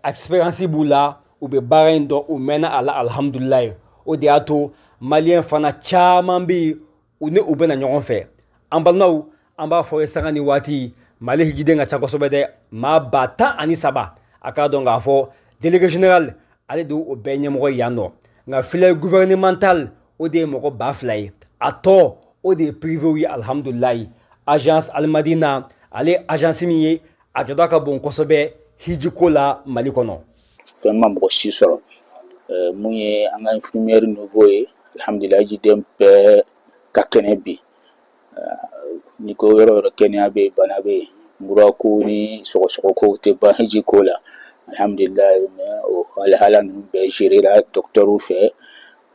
Speaker 10: expérience b'u la, u bɛ baara in dɔn, u mɛnna a la, alhamdulilayi. O de y'a to Maliyɛn fana caman bɛ yen, u ni u bɛna ɲɔgɔn fɛ. An balimaw, an b'a fɔ ye sanga ni waati, Mali hijiden ka ca kosɛbɛ dɛ, maa 13 000. A k'a dɔn k'a fɔ délégué général, ale de y'o bɛɛ ɲɛmɔgɔ ye yan nɔ. Nka filière gouvernementale, o de ye mɔgɔ 2000 ye, a tɔ, o de ye privéw ye, alhamdulilayi. Agence Alimadina, ale agence min ye, a jɔda ka bon kosɛbɛ hijiko la Mali kɔnɔ.
Speaker 9: Fɛn ma mɔgɔ si sɔrɔ. Mun ye an ka infirmière nouveau ye, alhamdulilah, hijiden bɛɛ ka kɛnɛ bi. N'i ko yɔrɔ yɔrɔ kɛnɛya bɛ yen, bana bɛ yen, murako ni sɔgɔsɔgɔko tɛ ban hiji ko la, alhamdulilah. Mais o halihala ninnu bɛɛ gérer docteur fɛ,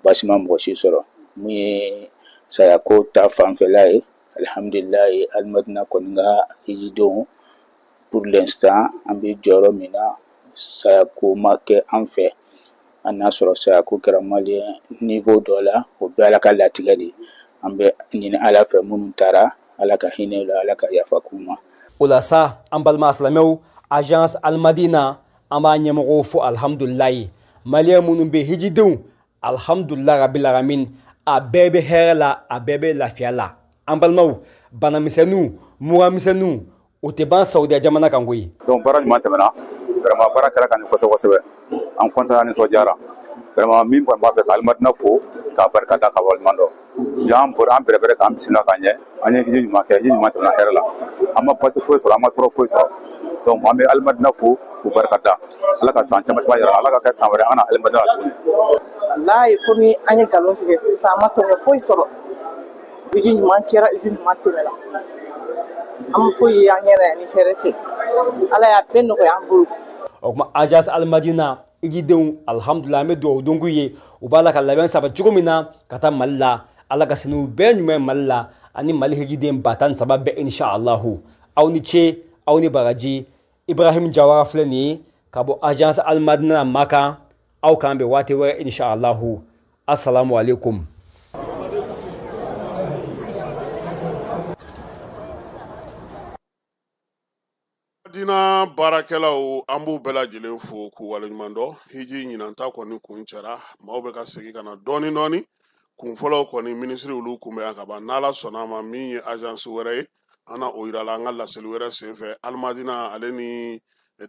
Speaker 9: baasi ma mɔgɔ si sɔrɔ. Mun ye sayako ta fanfɛla ye, alhamdulilah, Alimadina kɔni ka hijidenw, pour l'instant, an bɛ jɔyɔrɔ min na, sayako ma kɛ an fɛ. Hali n'a sɔrɔ sayako kɛra Maliyɛn niveau dɔ la, o bɛɛ Ala ka latigɛ de. An bɛ ɲini Ala fɛ, minnu taara, Ala ka hinɛ u la, Ala ka yafa k'u ma.
Speaker 10: O la sa, an balima silamɛw, agence Alimadina, an b'a ɲɛmɔgɔw fo, alhamdulilayi. Maliyɛn minnu bɛ hijidenw, alhamdulilayi rabil alamin, a bɛɛ bɛ hɛrɛ la, a bɛɛ bɛ lafiya la. An balimaw, banamisɛnninw, muramisɛnninw, o tɛ ban Saudiya jamana kan koyi.
Speaker 11: Donc baara ɲuman tɛmɛna vraiment, baara kɛra ka ɲɛ kosɛbɛ kosɛbɛ. An content, nisɔndiyara vraiment. Min kɔni b'a fɛ ka Alimadina fo k'a barika da, ka waleɲuman dɔn. Y'an bɔra an bɛrɛbɛrɛ k'an bisimila ka ɲɛ. An ye hiji ɲuman kɛ, hiji ɲuman tɛmɛna hɛrɛ la, an ma basi foyi sɔrɔ, an ma tɔɔrɔ foyi sɔrɔ. Donc an bɛ Alimadina fo k'u barika da. Ala ka san caman caman yira, Ala ka kɛ san wɛrɛ an na Alimadina la tuguni.
Speaker 12: Walayi, fo ni an ye nkalon tigɛ, an ma tɔɲɔ foyi sɔrɔ. Hiji ɲuman kɛra, hiji ɲuman tɛmɛna, an ma foyi ye an ɲɛ na yan ni hɛrɛ tɛ. Ala y'a bɛɛ nɔgɔya an bolo.
Speaker 10: O tuma, agence Alimadina hijidenw, alhamdulilah, an bɛ dugawu don k'u ye. U b'a la ka labɛn saba cogo min na ka taa Mali la, Ala ka siniw bɛɛ ɲuman ye Mali la, ani Mali hijiden 13 000 bɛɛ, inshallahu. Aw ni ce, aw ni baraji. Ibrahim Jawara filɛ nin ye ka bɔ agence Almadina Makan. Aw k'an bɛn waati wɛrɛ inshallahu. Assalamu alaikum.
Speaker 7: Dina baarakɛlaw, an b'u bɛɛ lajɛlen fo k'u waleɲuman dɔn. Hiji ɲinanta kɔni kun cɛra, maaw bɛ ka segin ka na dɔɔni dɔɔni. Kun fɔlɔw kɔni minisiri olu kun bɛ yan ka ban. N'Ala sɔnna a ma, min ye agence wɛrɛ ye, an na o yira la an ka laseli wɛrɛ senfɛ. Almadina ale ni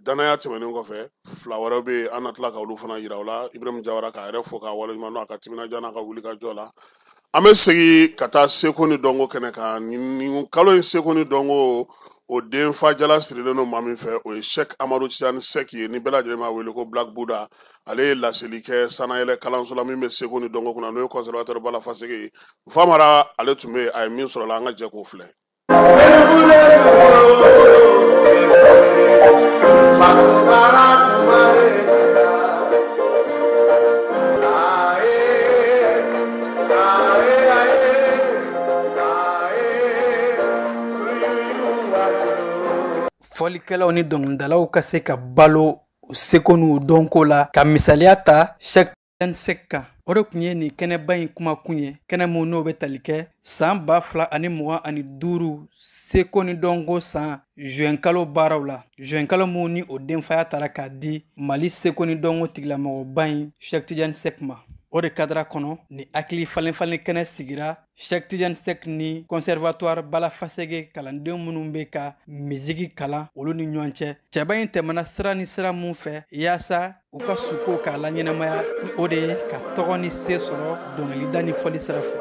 Speaker 7: danaya tɛmɛnen kɔfɛ, fila wɛrɛ bɛ yen, an na tila ka olu fana yira o la. Ibrahim Jawara k'a yɛrɛ fo k'a waleɲuman dɔn a ka timinadiya n'a ka wulikajɔ la. An bɛ segin ka taa seko ni dɔnko kɛnɛ kan. Nin kalo in seko ni dɔnko, o den fajala sirilen don maa min fɛ, o ye Cheikh Amadu Tidiane Seck ye, ni bɛɛ lajɛlen b'a wele ko Black Buddha. Ale ye laseli kɛ sanayɛlɛ kalanso la min bɛ seko ni dɔnko kunna, n'o ye conservateur Bala Faseke ye. Famara ale tun bɛ yen, a ye min sɔrɔ la, an ka jɛ k'o filɛ.
Speaker 13: Fɔlikɛlaw ni dɔnkilidalaw ka se ka balo u seko n'u dɔnko la, ka misaliya ta Cheikh Tidiane Seck kan. O de tun ye nin kɛnɛba in kumakun ye, kɛnɛ mun n'o bɛ tali kɛ san 2025 seko ni dɔnko san juin kalo baaraw la. Juin kalo mun ni o denfaya taara k'a di Mali seko ni dɔnko tigilamɔgɔba in Cheikh Tidiane Seck ma. O de kadara kɔnɔ, ni hakili falen falen kɛnɛ sigira Cheikh Tidiane Seck ni conservatoire Bala Faseke kalanden minnu bɛ ka misigi kalan olu ni ɲɔgɔn cɛ. Cɛba in tɛmɛna sira ni sira mun fɛ yaasa u ka suko k'a laɲɛnamaya, ni o de ye ka tɔgɔ ni se sɔrɔ dɔnkilida ni fɔli sira fɛ.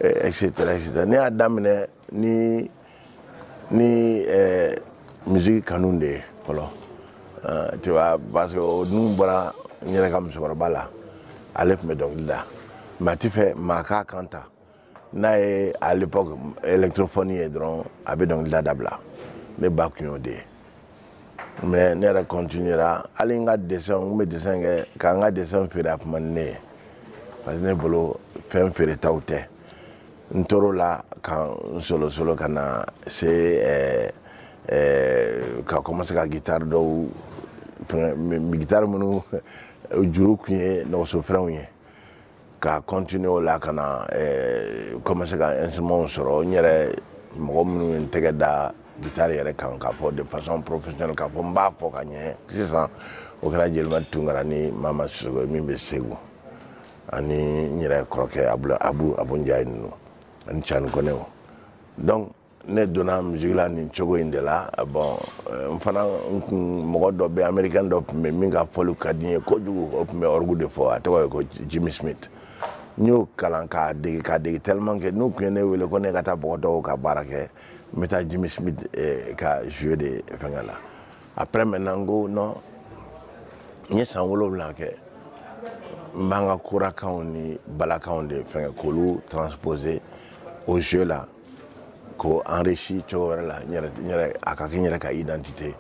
Speaker 14: Etc etc. Ne y'a daminɛ ni misigi kanu de ye fɔlɔ, tu vois, parce que o dun bɔra n yɛrɛ ka musokɔrɔba la. Ale tun bɛ dɔnkili da, mais a ti fɛ maa k'a kan ta. N'a ye à l'époque électrophone ye dɔrɔn, a bɛ dɔnkili da dabila. Ne ba tun y'o de ye, mais ne yɛrɛ continuera. Hali n ka dessin, n kun bɛ dessin kɛ ka n ka dessin feere, a tun man di ne ye parce que ne bolo fɛn feeretaw tɛ. N tor'o la ka n solo solo ka na se ka commencer ka guitare dɔw, guitare minnu juru kun ye nɛgɛso fɛrɛnw ye, ka continuer o la ka na commencer ka instrument sɔrɔ n yɛrɛ. Mɔgɔ minnu ye n tɛgɛ da guitare yɛrɛ kan k'a fɔ de façon professionnelle, k'a fɔ n b'a fɔ ka ɲɛ sisan, o kɛra Jeliba Tunkara ni Mama Sisoko min bɛ Segu, ani n yɛrɛ kɔrɔkɛ Abu Abu Njayi ninnu ani Cani Kɔnɛw. Donc ne donna musique la nin cogo in de la. Bon, n fana n kun mɔgɔ dɔ bɛ, américain dɔ tun bɛ min ka fɔliw ka di n ye kojugu, o tun bɛ orgue de fɔ, a tɔgɔ ye ko Jimmy Smith. N y'o kalan k'a dege k'a dege tellement que n'u tun ye ne wele ko ne ka taa bɔgɔdɔw ka baara kɛ, n bɛ taa Jimmy Smith ka jouer de fɛngɛ la. Après maintenant n ko non, n ye san 7 kɛ n b'an ka korakanw ni balakanw de fɛngɛ k'olu transposer au jeu la, k'o enrichi cogo wɛrɛ la, n yɛrɛ a ka kɛ n yɛrɛ ka identité.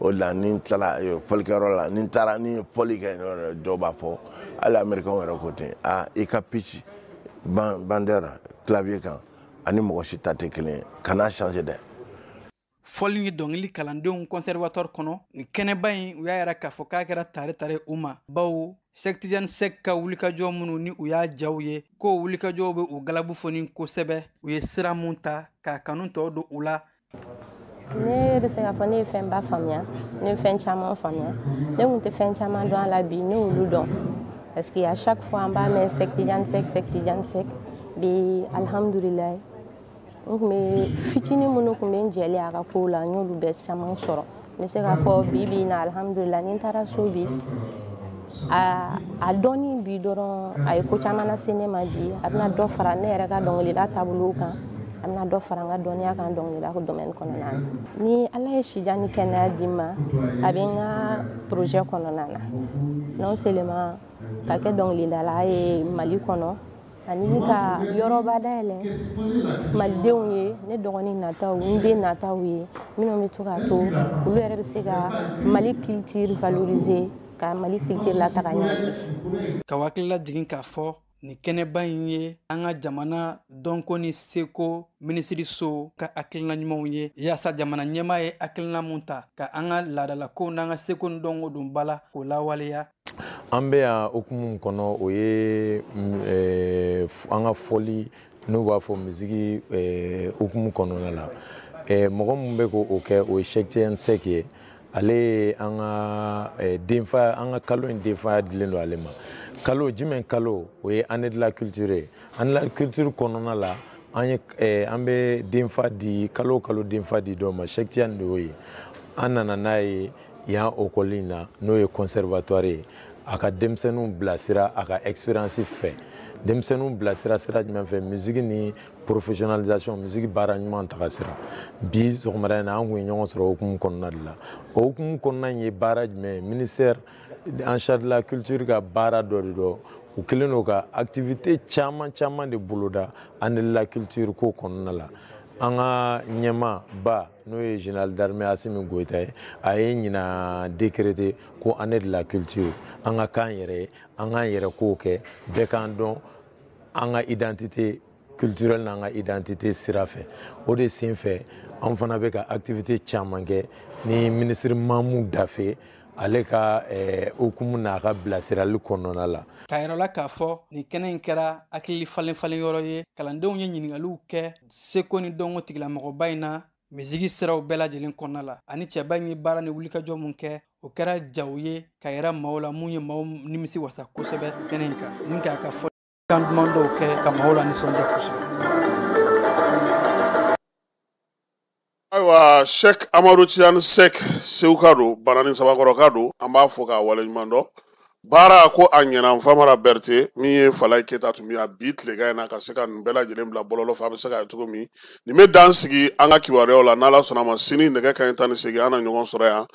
Speaker 14: O de la ni n tilala fɔlikɛyɔrɔ la, ni n taara ni ye fɔli kɛ, dɔw b'a fɔ, hali américain yɛrɛ ko ten, ah, i ka pitch bandeur clavier kan ani mɔgɔ si ta tɛ kelen ye, kana changer dɛ.
Speaker 13: Fɔli ni dɔnkili kalandenw conservatoire kɔnɔ, nin kɛnɛba in, u y'a yira k'a fɔ k'a kɛra tare tare u ma, bawo Cheikh Tidiane Seck ka wulikajɔ minnu ni u y'a jaw ye k'o wulikajɔw bɛ u galabu foni kosɛbɛ, u ye sira mun ta k'a kanu tɔ don u la.
Speaker 15: Ne bɛ se k'a fɔ ne ye fɛnba faamuya, ne ye fɛn caman faamuya. Ne tun tɛ fɛn caman dɔn a la, bi ne y'olu dɔn, parce que à chaque fois an b'a mɛn Cheikh Tidiane Seck, Cheikh Tidiane Seck. Bi alhamdulilayi, n tun bɛ fitinin minnu tun bɛ n jɛlen a ka kow la, n y'olu bɛɛ caman sɔrɔ. N bɛ se k'a fɔ bi bi in na, alhamdulilayi, ni n taara so bi, a dɔnni bi dɔrɔn a ye ko caman lase ne ma. Bi a bɛna dɔ fara ne yɛrɛ ka dɔnkilida taabolo kan, a bɛna dɔ fara n ka dɔnniya kan dɔnkilida domaine kɔnɔna na. Ni Ala ye sijan ni kɛnɛya di n ma, a bɛ n ka projet kɔnɔna na, non seulement ka kɛ dɔnkilidala ye Mali kɔnɔ, ani ka yɔrɔba dayɛlɛ malidenw ye, ne dɔgɔnin nataw, n den nataw ye, minnu bɛ to k'a to olu yɛrɛ bɛ se ka Mali culture valoriser, ka Mali culture lataga ɲɛ.
Speaker 13: Ka hakili lajigin k'a fɔ Nin kɛnɛba in ye an ka jamana dɔnko ni seko minisiriso ka hakilina ɲumanw ye, yaasa jamana ɲɛmaa ye hakilina mun ta ka an ka laadalakow n'an ka seko ni dɔnko don ba la k'o lawaleya.
Speaker 16: An bɛ yan hukumu min kɔnɔ, o ye an ka fɔli n'u b'a fɔ misigi hukumu kɔnɔna la. Mɔgɔ min bɛ k'o kɛ, o ye Cheick Tidiane Seck ye. Ale ye an ka denfa, an ka kalo in denfaya dilen don ale ma. Kalo jumɛn kalo? O ye année de la culture ye. Année de la culture kɔnɔna la, an ye an bɛ denfa di kalo o kalo, denfa di dɔ ma. Cheick Tidiane de y'o ye. An nana n'a ye yan école in na, n'o ye conservatoire ye, a ka denmisɛnninw bilasira a ka expérience fɛ. Denmisɛnninw bilasira sira jumɛn fɛ? Musique ni professionnalisation, musique baara ɲuman taga sira. Bi sɔgɔmada in na, an kun ye ɲɔgɔn sɔrɔ hukumu kɔnɔna de la. O hukumu kɔnɔna in ye baara jumɛn ye? Ministère en charge de la culture ka baara dɔ de dɔn. U kɛlen don ka activité caman caman de boloda année de la culture ko kɔnɔna la. An ka ɲɛmaa ba, n'o ye général d'armée Assimi Goïta ye, a ye ɲina décrété ko année de la culture, an ka k'an yɛrɛ ye, an k'an yɛrɛ kow kɛ, bɛɛ k'an dɔn an ka identité culturelle n'an ka identité sira fɛ. O de sen fɛ, an fana bɛ ka activité caman kɛ ni ministre Mamu Dafe, ale ka hukumu n'a ka bilasirali kɔnɔna la.
Speaker 13: K'a yɛrɛ la k'a fɔ nin kɛnɛ in kɛra hakili falen falen yɔrɔ ye. Kalandenw ye ɲininkaliw kɛ seko ni dɔnko tigilamɔgɔba in na misigi siraw bɛɛ lajɛlen kɔnɔna la, ani cɛba in ye baara ni wulikajɔ mun kɛ, o kɛra jaw ye ka yɛrɛ maaw la mun ye maaw nimisi wasa kosɛbɛ kɛnɛ in kan, ni k'a ka fɔ kan duman dɔw kɛ ka maaw la nisɔndiya kosɛbɛ.
Speaker 7: Ayiwa, Cheick Amadou Tidiane Seck, Seguka don, Banani Sabakɔrɔka don, an b'a fɔ k'a waleɲuman dɔn. Baara ko a ɲɛna. Famara Berete min ye Falaye Keyita tun bɛ yan bi tilegan in na ka se ka nin bɛɛ lajɛlen bila bɔlɔlɔ fɛ, a bɛ se ka ye cogo min. Nin bɛ dan sigi an ka kibaruyaw la. N'Ala sɔnna a ma, sini nɛgɛ kanɲɛ 18, an na ɲɔgɔn sɔrɔ yan.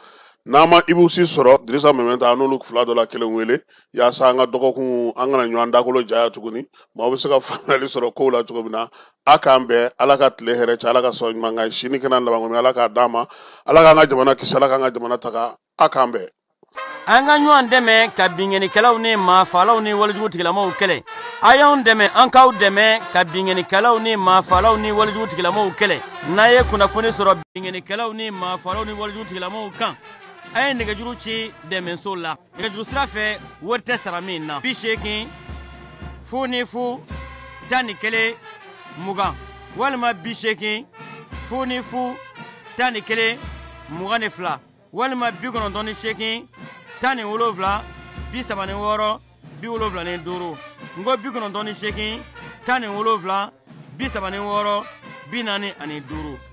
Speaker 7: N'an ma Ibu Si sɔrɔ, Dirisa Mɛmɛta, an n'olu fila dɔ la kelen wele, yaasa an ka dɔgɔkun an kana ɲɔgɔn dakolo jaya tuguni, maaw bɛ se ka faamuyali sɔrɔ kow la cogo min na. A k'an bɛn. Ala ka tile hɛrɛ cɛ, Ala ka sɔn ɲuman kan, sini kɛnɛ laban, Ala k'a d'an ma, Ala k'an ka jamana kisi, Ala k'an ka jamana taga. A k'an bɛn.
Speaker 17: An ka ɲɔgɔn dɛmɛ ka binkannikɛlaw ni maafalaw ni walejugu tigilamaw kɛlɛ. A y'anw dɛmɛ, an k'aw dɛmɛ ka binkannikɛlaw ni maafalaw ni walejugu tigilamaw kɛlɛ. N'a ye kunnafoni sɔrɔ binkannikɛlaw ni maafalaw ni walejugu tigilamaw kan, a ye nɛgɛjuru ci dɛmɛso la nɛgɛjuru sira fɛ, wari tɛ sara min na: 80 0 0 11 20 walima 80 0 0 11 22 walima 98 17 36 75. N ko 98 17 36 45.